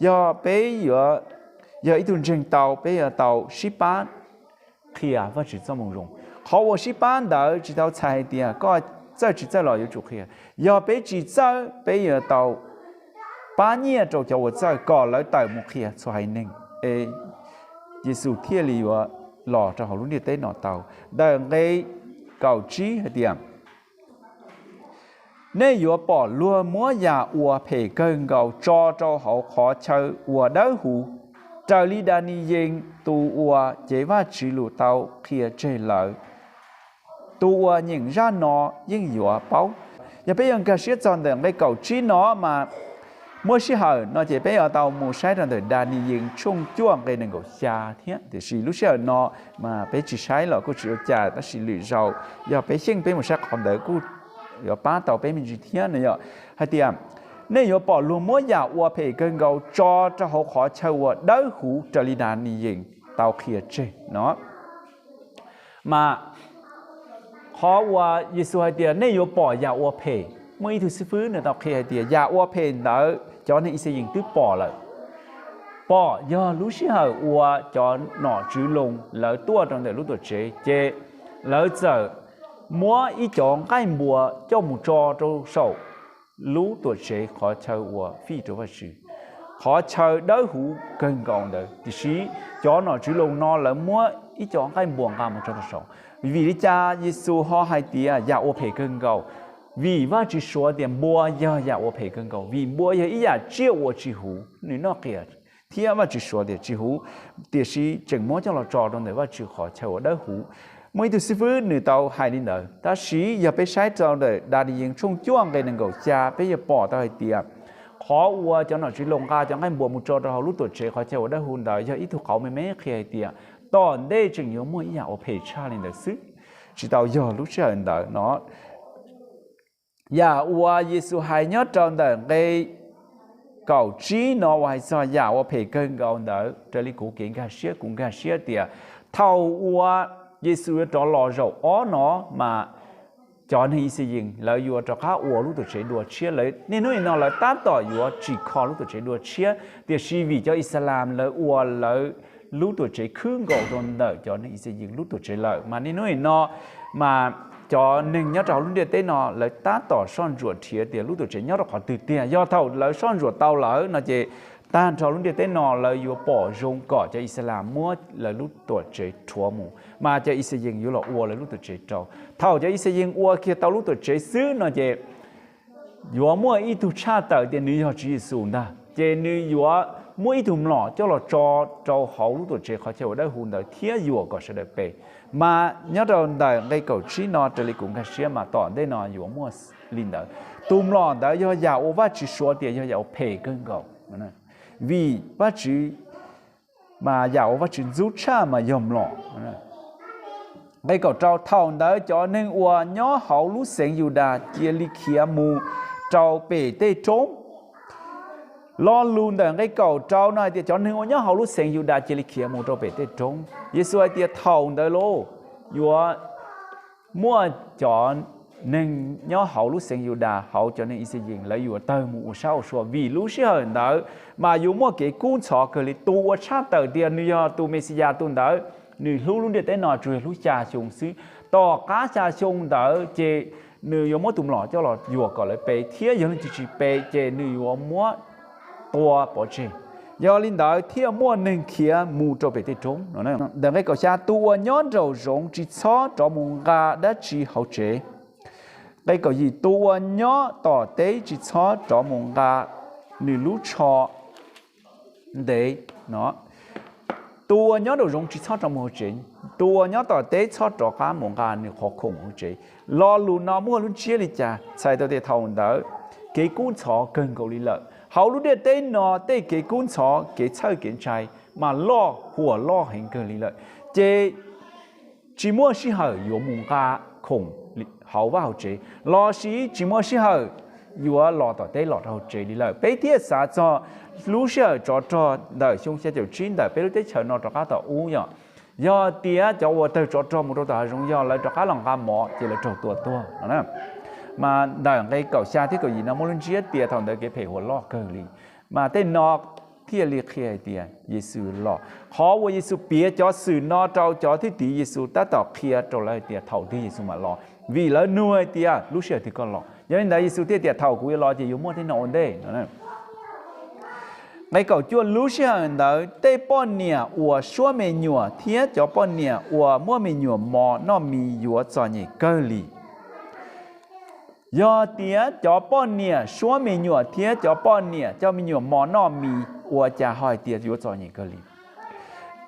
Yog peb yuav yog ib tug ntseeg tau, peb yuav tau sib pab qhia Vajtswv txoj moo zoo. Qhov uas sib pab ntawd tsis tau txhais hais tias koj txawj tsis txawj los yuav tsum qhia. Yog peb tsis txawj, peb yuav tau pab nyiaj rau cov uas txawj kom lawv tawm mus qhia txhua haiv neeg, es Yexus thiaj li yuav los rau hauv lub ntiaj teb no tau. Ntawm nqe kaum tsib hais tias, nej yuav pom luag muab yam uas phem kawg nkaus tso rau hauv qhov chaw uas dawb huv, raws li Daniyees tus uas cev Vajtswv lus tau qhia tseg lawm. Tus uas nyeem zaj no yeej yuav paub. Yog peb yuav nkag siab txog ntawm nqe kaum tsib no mas muaj sij hawm no ces peb yuav tau mus saib rau ntawm Daniyees tshooj cuaj nqe nees nkaum xya thiab, tiam sis lub sij hawm no mas peb tsis saib los kuj tsis ua cas, tab sis lwm zaus yog peb xyeej peb mus saib qhov ntawd kuj yuav pab tau peb me ntsis thiab no. Yog hais tias, nej yuav pom luag muab yam uas phem kawg nkaus tso rau hauv qhov chaw uas dawb huv raws li Daniyees tau qhia tseg no. Mas qhov uas Yexus hais tias nej yuav pom yam uas phem, muaj ib tug xib fwb nws tau qhia hais tias yam uas phem ntawd cov neeg Ixayees twb pom lawm. Pom yog lub sij hawm uas cov nom tswv Loos lawv tuaj rau ntawm lub tuam tsev, ces lawv txawm muab ib cov nqaij npua coj mus tso rau saum lub tuam tsev qhov chaw uas fij rau Vajtswv, qhov chaw dawb huv kawg nkaus ntawd. Tiam sis cov nom tswv Loos no lawv muab ib cov nqaij npua nqa mus tso rau saum. Vim li cas Yexus ho hais tias yam uas phem kawg nkaus? Vim Vajtswv suav tias npua yog yam uas phem kawg nkaus, vim npua yog ib yam tsiaj uas tsis huv, nws noj qias, thiab Vajtswv suav tias tsis huv, tiam sis tseem muab coj los tso rau ntawm Vajtswv qhov chaw uas dawb huv. Muaj ib tug xib fwb nws tau hais li ntawd, tab sis yog peb saib rau ntawm Daniyees tshooj cuaj nqe nees nkaum xya, peb yuav pom tau hais tias qhov uas cov nom tswv Loos nqa cov nqaij npua mus tso rau hauv lub tuam tsev qhov chaw uas dawb huv ntawd yog ib tug qauv me me qhia hais tias tom ntej tseem yuav muaj ib yam uas phem tshaj li ntawd xwb, tsis tau yog lub sij hawm ntawd no. Yam uas Yexus hais nyob rau ntawm nqe kaum tsib no uas hais txog yam uas phem kawg nkaus ntawd, raws li kuv kev nkag siab, kuv nkag siab tias thaum uas Yexus yuav rov los zaum ob no mas cov neeg Ixayees lawv yuav rov qab ua lub tuam tsev dua tshiab. Lawv niaj hnub nim no lawv tab tom yuav tsim kho lub tuam tsev dua tshiab, tiam sis vim cov Ixayees lawv ua lawv lub tuam tsev khwb nkaus rau ntawm cov neeg Ixayees lub tuam tsev lawm, mas niaj hnub nim no mas cov neeg nyob rau hauv lub ntiaj teb no lawv tab tom soj ntsuam nrhiav tias lub tuam tsev nyob rau qhov twg tiag. Yog thaum lawv soj ntsuam tau lawm no ces tag nrho lub ntiaj teb no lawv yuav pom zoo kom cov Ixayees muab lawv lub tuam tsev rhuav mus, mas cov Ixayees yuav los ua lawv lub tuam tsev rau. Thaum cov Ixayees ua kiag tau lub tuam tsev xwb no ces yuav muaj ib tug tshaj tawm tias nws yog Tswv Yexus ntag, ces nws yuav muab ib tug mlom coj los tso rau hauv lub tuam tsev qhov chaw uas dawb huv ntawd thiab yuam kom sawv daws pe. Mas nyob rau ntawm nqe kaum tsib no raws li kuv nkag siab mas tom ntej no yuav muaj li ntawd. Tus mlom ntawd yog yam uas Vajtswv suav tias yog yam uas phem kawg nkaus, vim Vajtswv mas yam uas Vajtswv ntxub tshaj mas yog mlom. Nqe kaum rau, thaum ntawd cov neeg uas nyob hauv lub xeev Yudas cia li khiav mus rau pem tej roob. Lo lus ntawm nqe kaum rau no hais tias cov neeg uas nyob hauv lub xeev Yudas cia li khiav mus rau pem tej roob. Yexus hais tias thaum ntawd lauj, yuav muaj cov neeg nyob hauv lub xeev Yudas, hauv cov neeg Ixayees, lawv yuav tawg mus ua sab ua sua, vim lub sij hawm ntawd mas yuav muaj kev kub ntxhov kawg li. Tus uas tshaj tawm tias nws yog tus Mexiyas tus ntawd, nws hlub lub ntiaj teb no tsuas yog hlub xya xyoo xwb. Tom qab xya xyoo ntawd ces nws yuav muab tus mlom coj los yuam kom lawv pe, thiab yog leej twg tsis pe ces nws yuav muab tua pov tseg. Yog li ntawd thiaj muaj neeg khiav mus rau pem tej roob. Ntawm nqe kaum xya, tus uas nyob nraum zoov tsis txhob rov mus nqa dab tsi hauv tsev. Nqe kaum yim, tus uas nyob tom teb tsis txhob rov mus nqa nws lub tsho ntev no. Tus uas nyob nraum zoov tsis txhob rov mus hauv tsev, tus uas nyob tom teb txhob rov qab mus nqa nws qhov khoom hauv tsev. Lo lus no muaj lub ntsiab li cas? Txhais tau tias thaum ntawd kev kub ntxhov kawg nkaus li lawm. Hauv lub ntiaj teb no tej kev kub ntxhov, kev txhawj kev ntshai mas loj, huam loj heev kawg li lawm. Ces tsis muaj sij hawm yuav mus nqa khoom hauv vaj hauv tsev, lossis tsis muaj sij hawm yuav los tom teb los rau hauv tsev li lawm. Peb thiaj xav txog lub sij hawm tsov rog ntawm xyoo xya caum tsib ntawm peb lub teb chaws no rov qab tom ub yom. Yog tias cov uas tawg tsov rog mus rau tom hav zoov, yog lawv rov qab los nqa mov ces lawv raug tua tuag no. Mas ntawm nqe kaum xya thiab kaum yim no muaj lub ntsiab tias thaum ntawd kev phem huam loj kawg li. Mas tej no thiaj li qhia hais tias Yexus los. Qhov uas Yexus piav cov xwm no rau cov thwj tim Yexus tab tom qhia rau lawv hais tias thaum twg Yexus mam los, vim lawv nug hais tias lub sij hawm twg koj los. Yog li ntawd Yexus thiaj tias thaum kuv yuav los ces yuav muaj tej no ua ntej no. Nqe kaum cuaj, lub sij hawm ntawd tej poj niam uas suab me nyuam thiab cov poj niam uas muaj me nyuam mos noj mis yuav txom nyem kawg li. Yog tias cov poj niam suab me nyuam thiab cov poj niam coj me nyuam mos noj mis, ua cas ho hais tias yuav txom nyem kawg li?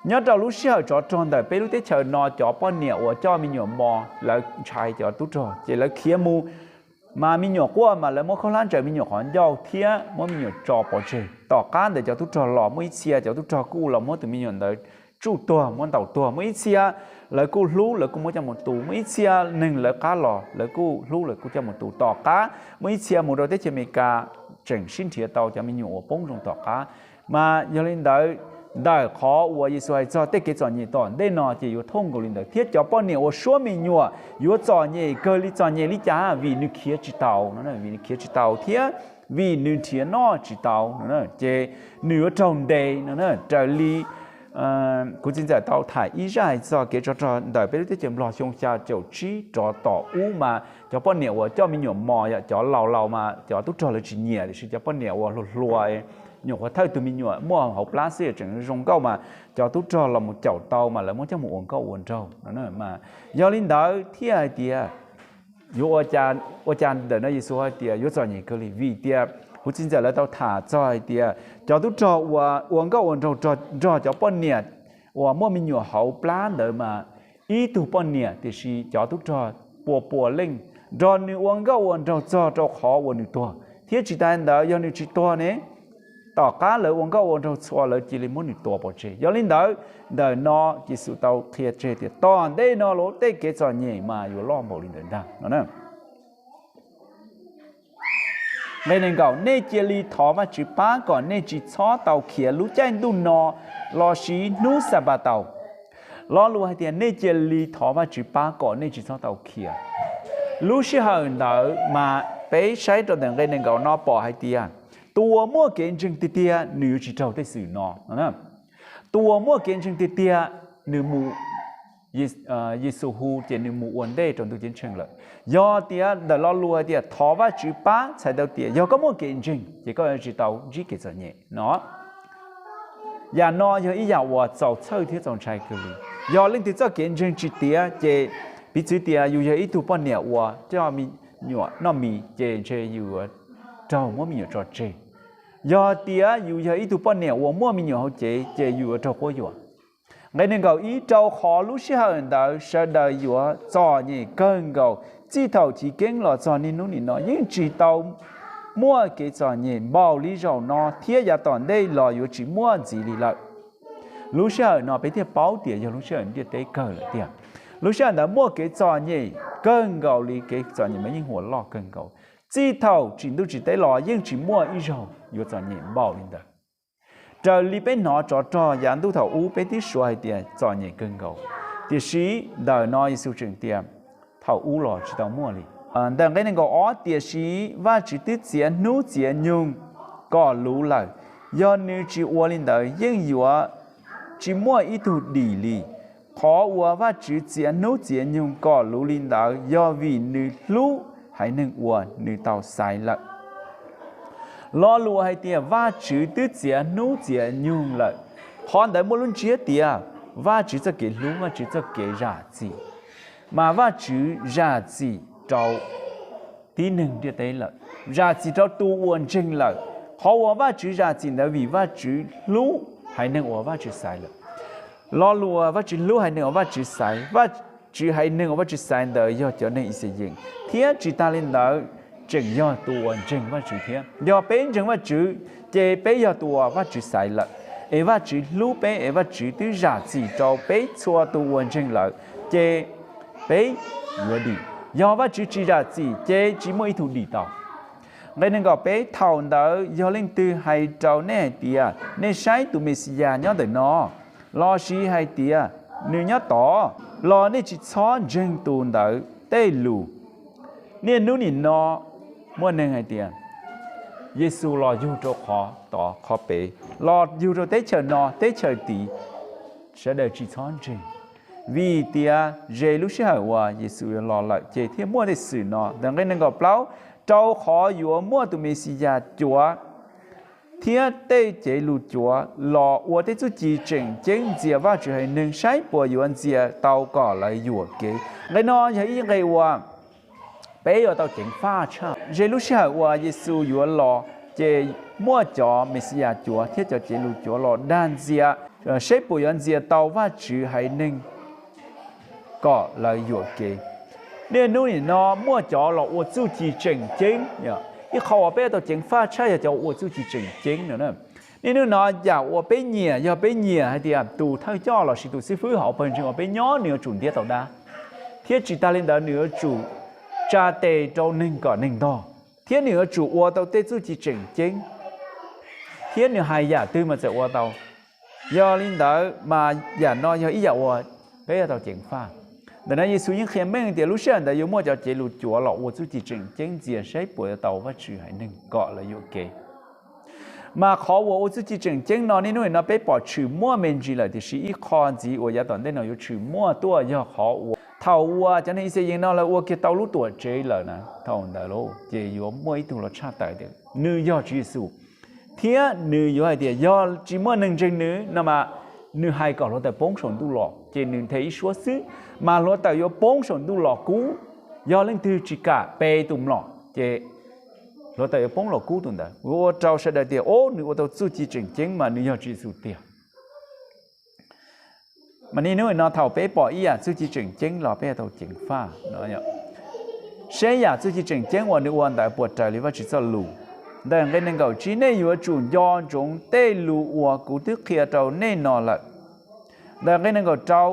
Nyob rau lub sij hawm tsov rog ntawm peb lub teb chaws no, cov poj niam uas coj me nyuam mos lawv ntshai cov tub rog ces lawv khiav mus, mas me nyuam quaj mas lawv muab khaub hlab ntsaws me nyuam qhov ncauj thiab muab me nyuam tso pov tseg. Tom qab ntawd cov tub rog los, muaj ib txhia cov tub rog kuj los muab tus me nyuam ntawd tsuj tuag, muab ntaus tuag. Muaj ib txhia lawv kuj hlub, lawv kuj muab coj mus tu. Muaj ib txhia neeg lawv qab los, lawv kuj hlub, lawv kuj coj mus tu. Tom qab muaj ib txhia mus rau teb chaws Amelikas tseem sib nrhiav tau cov me nyuam uas poob zoo tom qab. Mas yog li ntawd, ntawm qhov uas Yexus hais txog tej kev txom nyem tom ntej no ces yuav thooj nkaus li ntawd, thiab cov poj niam uas suab me nyuam yuav txom nyem kawg li. Txom nyem li cas? Vim nws khiav tsis tau no, vim nws khiav tsis tau thiab vim nws nrhiav noj tsis tau no, ces nws yuav raug ntes no. Raws li kuv txiv ntxawm tau tham ib zaj hais txog kev tsov rog ntawm peb lub teb chaws Nplog xyoo xya caum tsib rov tom ub mas cov poj niam uas coj me nyuam mos yom, cov laus laus mas cov tub rog lawv tsis nyiam, tiam sis cov poj niam uas hluas hluas, nyuam qhuav thawj tug me nyuam muaj hauv plab xwb tseem zoo nkauj mas cov tub rog los mus caum tau mas lawv muab coj mus ua nkauj ua nraug no. Mas yog li ntawd thiaj hais tias yuav ua cas ntawm no Yexus hais tias yuav txom nyem kawg li? Vim tias kuv txiv ntxawm lawv tau tham txog hais tias cov tub rog uas ua nkauj ua nraug nrog cov poj niam uas muaj me nyuam hauv plab ntawd mas ib tug poj niam, tiam sis cov tub rog pua pua leej nrog nws ua nkauj ua nraug txog rau qhov uas nws tuag. Thiab tsis tas ntawd, yog nws tsis tuag ne, tom qab lawv ua nkauj ua nraug txhua lawv cia li muab nws tua pov tseg. Yog li ntawd, ntawm no Yexus tau qhia tseg tias tom ntej no los tej kev txom nyem mas yuav loj npaum li ntawd ntag no. Nqe nees nkaum, nej cia li thov Vajtswv pab kom nej tsis txhob tau khiav lub caij ntuj no lossis hnub Xanpataus. Lo lus hais tias nej cia li thov Vajtswv pab kom nej tsis txhob tau khiav. Lub sij hawm ntawd mas peb saib rau ntawm nqe nees nkaum no pom hais tias tus uas muaj kev ntseeg tiag tiag nws yuav tsis raug tej xwm no. Tus uas muaj kev ntseeg tiag tiag, nws mus, Yexus hu ces nws mus ua ntej rau ntuj ceeb tsheej lawm. Yog tias ntawm lo lus hais tias thov Vajtswv pab txhais tau tias yog koj muaj kev ntseeg ces koj yuav tsis tau ntsib kev txom nyem no. Yam no yog ib yam uas txaus txhawj thiab txaus ntshai kawg li. Yog leej twg txoj kev ntseeg tsis tiav ces piv txwv tias yus yog ib tug poj niam uas coj me nyuam noj mis ces ntshe yus yuav raug muab me nyuam tso tseg. Yog tias yus yog ib tug poj niam uas muaj me nyuam hauv cev ces yus yuav raug quab yuam. Nqe nees nkaum ib, rau qhov lub sij hawm ntawd sawv daws yuav txom nyem kawg nkaus, txij thaum chiv keeb los txog niaj hnub nim no yeej tsis tau muaj kev txom nyem npaum li zaum no thiab yav tom ntej los yuav tsis muaj ntxiv li lawm. Lub sij hawm no peb thiaj paub tias yog lub sij hawm ntiaj teb kawg lawm tiag. Lub sij hawm ntawd muaj kev txom nyem kawg nkaus li, kev txom nyem mas yeej huam loj kawg nkaus. Txij thaum tsim ntuj tsim teb los yeej tsis muaj ib zaug yuav txom nyem npaum li ntawd. Raws li peb hnov tsov rog yav ntuj thaum ub peb twb suav hais tias txom nyem kawg nkaus, tiam sis ntawm no Yexus tseem tias thaum ub los tsis tau muaj li. Ntawm nqe nees nkaum ob, tiam sis Vajtswv twb txiav hnub txiav nyoog kom luv lawm, yog nws tsis ua li ntawd yeej yuav tsis muaj ib tug dim li. Qhov uas Vajtswv txiav hnub txiav nyoog kom luv li ntawd yog vim nws hlub haiv neeg uas nws tau xaiv lawm. Lo lus hais tias Vajtswv twb txiav hnub txiav nyoog lawm, qhov ntawd muaj lub ntsiab tias Vajtswv txoj kev hlub, Vajtswv txoj kev zam txim, mas Vajtswv zam txim rau tib neeg ntiaj teb lawm, zam txim rau tus uas ntseeg lawm. Qhov uas Vajtswv zam txim ntawd vim Vajtswv hlub haiv neeg uas Vajtswv xaiv lawm. Lo lus Vajtswv hlub haiv neeg uas Vajtswv xaiv, Vajtswv haiv neeg uas Vajtswv xaiv ntawd yog cov neeg Ixayees, thiab tsis tas li ntawd tseem yog tus uas ntseeg Vajtswv thiab. Yog peb ntseeg Vajtswv, ces peb yog tus uas Vajtswv xaiv lawm, es Vajtswv hlub peb, es Vajtswv twb zam txim rau peb txhua tus uas ntseeg lawm, ces peb yuav dim. Yog Vajtswv tsis zam txim ces tsis muaj ib tug dim tau. Nqe nees nkaum peb, thaum ntawd yog leej twg hais rau nej hais tias, nej saib tus Mexiyas nyob ntawm no, los sis hais tias, nws nyob tod, los nej tsis txhob ntseeg tus ntawd tej lus. Niaj hnub nim no muaj neeg hais tias Yexus los yug rau qhov tod qhov pem, los yug rau teb chaws no teb chaws tid, sawv daws tsis txhob ntseeg, vim tias ze lub sij hawm uas Yexus yuav los lawm ces thiaj muaj tej xwm no. Ntawm nqe nees nkaum plaub, rau qhov yuav muaj tus Mexiyas cuav thiab tej cev lus cuav los ua tej txuj ci tseem ceeb ntxias Vajtswv haiv neeg saib puas yuav ntxias tau kom lawv yuam kev. Nqe no yog ib nqe uas peb yuav tau ceev faj tshaj. Ze lub sij hawm uas Yexus yuav los ces muaj cov Mexiyas cuav thiab cov cev lus cuav los dag ntxias, saib puas yuav ntxias tau Vajtswv haiv neeg kom lawv yuam kev. Niaj hnub nim no muaj cov los ua txuj ci tseem ceeb, ib qho uas peb yuav tau ceev faj tshaj yog cov ua txuj ci tseem ceeb no. Niaj hnub no yam uas peb nyiam yog peb nyiam hais tias tus thawj coj los sis tus xib fwb hauv pawg ntseeg uas peb nyob nws yuav tsum ntiab tau dab, thiab tsis tas li ntawd nws yuav tsum tsa tes rau neeg kom neeg ntog, thiab nws yuav tsum ua tau tej txuj ci tseem ceeb, thiab nws hais yam twg mas txawm ua tau. Yog li ntawd mas yam no yog ib yam uas peb yuav tau ceev faj. Ntawm no Yexus yeej qhia meej tias lub sij hawm ntawd yuav muaj cov cev lus cuav los ua txuj ci tseem ceeb ntxias saib puas yuav tau Vajtswv haiv neeg kom lawv yuam kev. Mas qhov uas ua txuj ci tseem ceeb no niaj hnub nim no peb pom tshwm muaj me ntsis lawm, tiam sis ib qho ntxiv uas yav tom ntej no yuav tshwm muaj tuaj yog qhov uas thaum uas cov neeg Ixayees no lawv ua kiag tau lub tuam tsev lawm na, thaum ntawd lauj ces yuav muaj ib tug los tshaj tawm tias nws yog Tswv Yexus, thiab nws yuav hais tias yog tsis muaj neeg ntseeg nws no mas nws hais kom hluav taws poob saum ntuj los ces nws nthe ib suab xwb, mas hluav taws yuav poob saum ntuj los kub. Yog leej twg tsis kam pe tus mlom ces hluav taws yuav poob los kub tus ntawd. Ua rau sawv daws tias, o, nws ua tau txuj ci tseem ceeb mas nws yog Tswv Yexus tiag. Mas niaj hnub no thaum peb pom ib yam txuj ci tseem ceeb los peb yuav tau ceev faj. Seb yam txuj ci tseem ceeb uas nws ua ntawd puas raws li Vajtswv txoj lus. Ntawm nqe nees nkaum tsib, nej yuav tsum nco ntsoov tej lus uas kuv twb qhia rau nej no lawm. Ntawm nqe nees nkaum rau,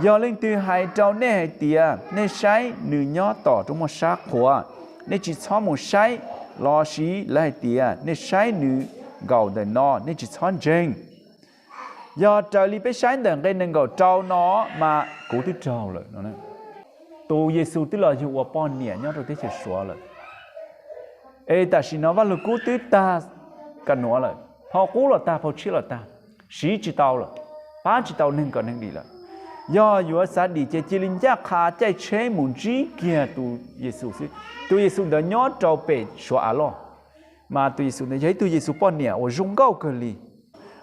yog leej twg hais rau nej hais tias, nej saib nws nyob tom roob muaj sab qhuav, nej tsis txhob mus saib, los sis lawv hais tias, nej saib nws nkaum ntawm no, nej tsis txhob ntseeg. Yog raws li peb saib ntawm nqe nees nkaum rau no mas kuv twb raug lawm. Tus Yexus twb los yug ua poj niam nyob rau teb chaws Suav lawm, es tam sim no Vaj Lug Kub twb tag ka nuav lawm, phau qub los tag, phau tshiab los tag, siv tsis tau lawm, pab tsis tau neeg kom neeg dim lawm. Yog yuav xav dim ces cia li ncaj qha caij tsheb mus ntsib kiag tus Yexus xwb. Tus Yexus ntawd nyob rau pem Suav Av Loj, mas tus Yexus ntawd yog ib tug Yexus poj niam uas zoo nkauj kawg li.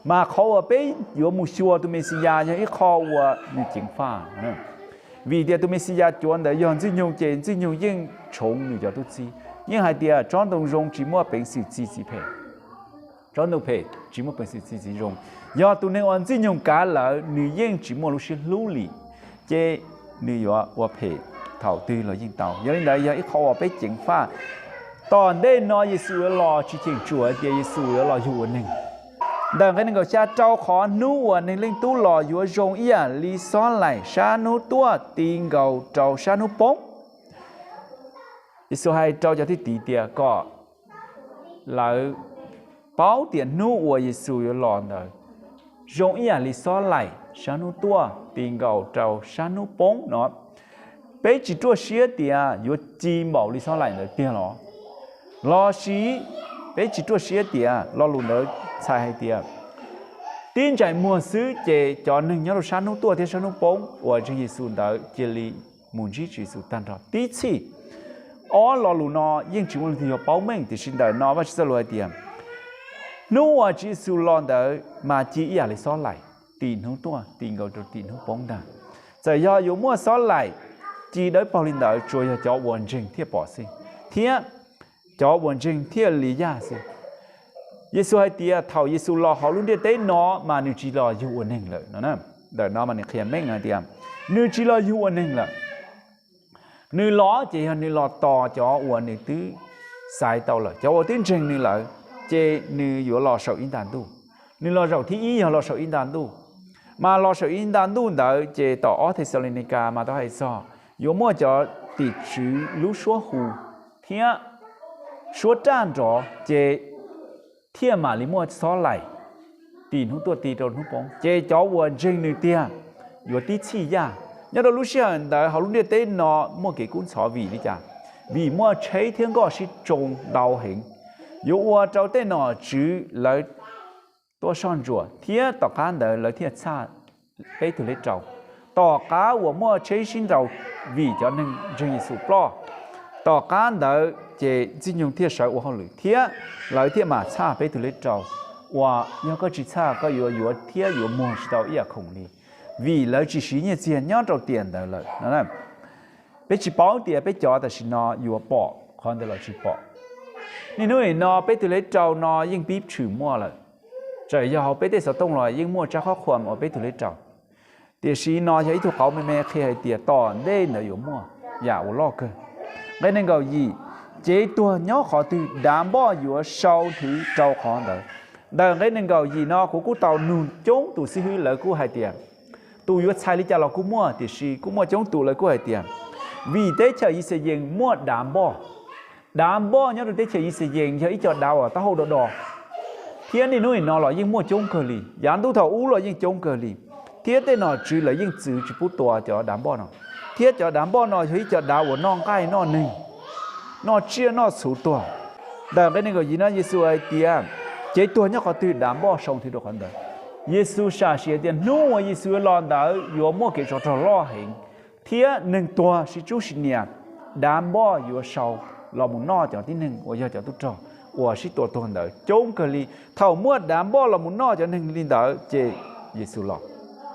Mas qhov uas peb yuav mus xyuas tus Mexiyas yog ib qho uas nws ceev faj, vim tias tus Mexiyas cuav ntawd yog Ntxwg Nyoog ces Ntxwg Nyoog yeej tshoov nws cov tub txib, yeej hais tias tsob ntoo zoo tsis muaj peev xwm txi txiv phem, tsob ntoo phem tsis muaj peev xwm txi txiv zoo. Yog tus neeg uas Ntxwg Nyoog kav lawm nws yeej tsis muaj lub siab hlub li, ces nws yuav ua phem thaum twg los yeej tau. Yog li ntawd yog ib qho uas peb ceev faj. Tom ntej no Yexus yuav los tsis cheem tsum hais tias Yexus yuav los yug ua neeg. Ntawm nqe nees nkaum xya, rau qhov hnub uas Neeg Leej Tub los yuav zoo ib yam li xob laim sab hnub tuaj ti nkaus rau sab hnub poob. Yexus hais rau cov thwj tim tias kom lawv paub tias hnub uas Yexus yuav los ntawd zoo ib yam li xob laim sab hnub tuaj ti nkaus rau sab hnub poob no. Peb tsis ruaj siab tias yuav ci npaum li xob laim ntawd tiag los? Los sis peb tsis ruaj siab tias lo lus ntawd txhais hais tias tib ntsais muag xwb ces cov neeg nyob rau sab hnub tuaj thiab sab hnub poob uas ntseeg Yexus ntawd cia li mus ntsib Tswv Yexus tag nrho tib txhij. Ob lo lus no yeej tsis muaj leej twg yuav paub meej, tiam sis ntawm no Vajtswv txoj lus hais tias Hnub uas Tswv Yexus los ntawd mas ci ib yam li xob laim, tim hnub tuaj ti nkaus rau tim hnub poob ntag. Txawm yog yuav muaj xob laim ci dawb paug li ntawd, tsuas yog cov uas ntseeg thiaj pom xwb, thiab cov uas ntseeg thiaj li yaj xwb. Yexus hais tias thaum Yexus los hauv lub ntiaj teb no mas nws tsis los yug ua neeg lawm no. Ntawm no mas nws qhia meej hais tias nws tsis los yug ua neeg lawm. Nws los ces yog nws los tos cov uas nws twb xaiv tau lawm, cov uas twb ntseeg nws lawm, ces nws yuav los saum ib nta ntuj. Nws los zaum thib ib yog los saum ib nta ntuj. Mas los saum ib nta ntuj ntawd ces tom ob Thexalaunikes mas tau hais txog yuav muaj cov tim tswv lub suab hu thiab suab raj nrov, ces thiaj mam li muaj xob laim tim hnub tuaj ti rau hnub poob, ces cov uas ntseeg nws tiag yuav tib txhij yaj. Nyob rau lub sij hawm ntawd hauv lub ntiaj teb no muaj kev kub ntxhov vim li cas? Vim muaj tsheb thiab nkoj sib tsoo ntau heev, yuav ua rau tej nom tswv lawv tuaj soj ntsuam, thiab tom qab ntawd lawv thiaj txhaj peb tug lej rau. Tom qab uas muaj tsheb sib nraus vim cov neeg ntseeg Yexus ploj, tom qab ntawd ces Ntxwg Nyoog thiaj sawv ua hauj lwm thiab lawv thiaj mam txhaj peb tug lej rau, uas yog koj tsis txhaj koj yuav yuav thiab yuav muag tsis tau ib yam khoom li, vim lawv tsis siv nyiaj txiag nyob rau tiam ntawd lawm. Peb tsis paub tias peb cov tam sim no yuav pom qhov ntawd los tsis pom. Niaj hnub nim no peb tug lej rau no yeej pib tshwm muaj lawm. Txawm yog hauv peb tej xov tooj los yeej muaj tsab qhuab qhuas uas peb tug lej rau. Tiam sis no yog ib tug qauv me me qhia hais tias tom ntej ntawd yuav muaj yam uas loj kawg. Nqe nees nkaum yim, cev tuag nyob qhov twg dav npoj yuav sau nthwv rau qhov ntawd. Ntawm nqe nees nkaum yim no kuv kuj tau nug coob tus xib hwb, lawv kuj hais tias tus yuav txhais li cas los kuj muaj, tiam sis kuj muaj coob tus lawv kuj hais tias vim teb chaws Yixalayees muaj dav npoj. Dav npoj nyob rau teb chaws Yixalayees yog ib co dav uas taub hau do do, thiab niaj hnub nim no los yeej muaj coob kawg li, yav ntuj thaum ub los yeej coob kawg li, thiab tej nom tswv lawv yeej txwv tsis pub tua cov dav npoj no, thiab cov dav npoj no yog ib co dav uas noj nqaij noj neeg, noj tsiaj noj txhuv tuag. Ntawm nqe nees nkaum yim no Yexus hais tias cev tuag nyob qhov twg dav npoj sau nthwv rau qhov ntawd. Yexus sam sim hais tias hnub uas Yexus yuav los ntawd yuav muaj kev tsov rog loj heev, thiab neeg tuag sib tsub sib nias, dav npoj yuav sau los mus noj cov tib neeg uas yog cov tub rog uas sib tua tuag ntawd coob kawg li. Thaum muaj dav npoj los mus noj cov neeg li ntawd ces Yexus los.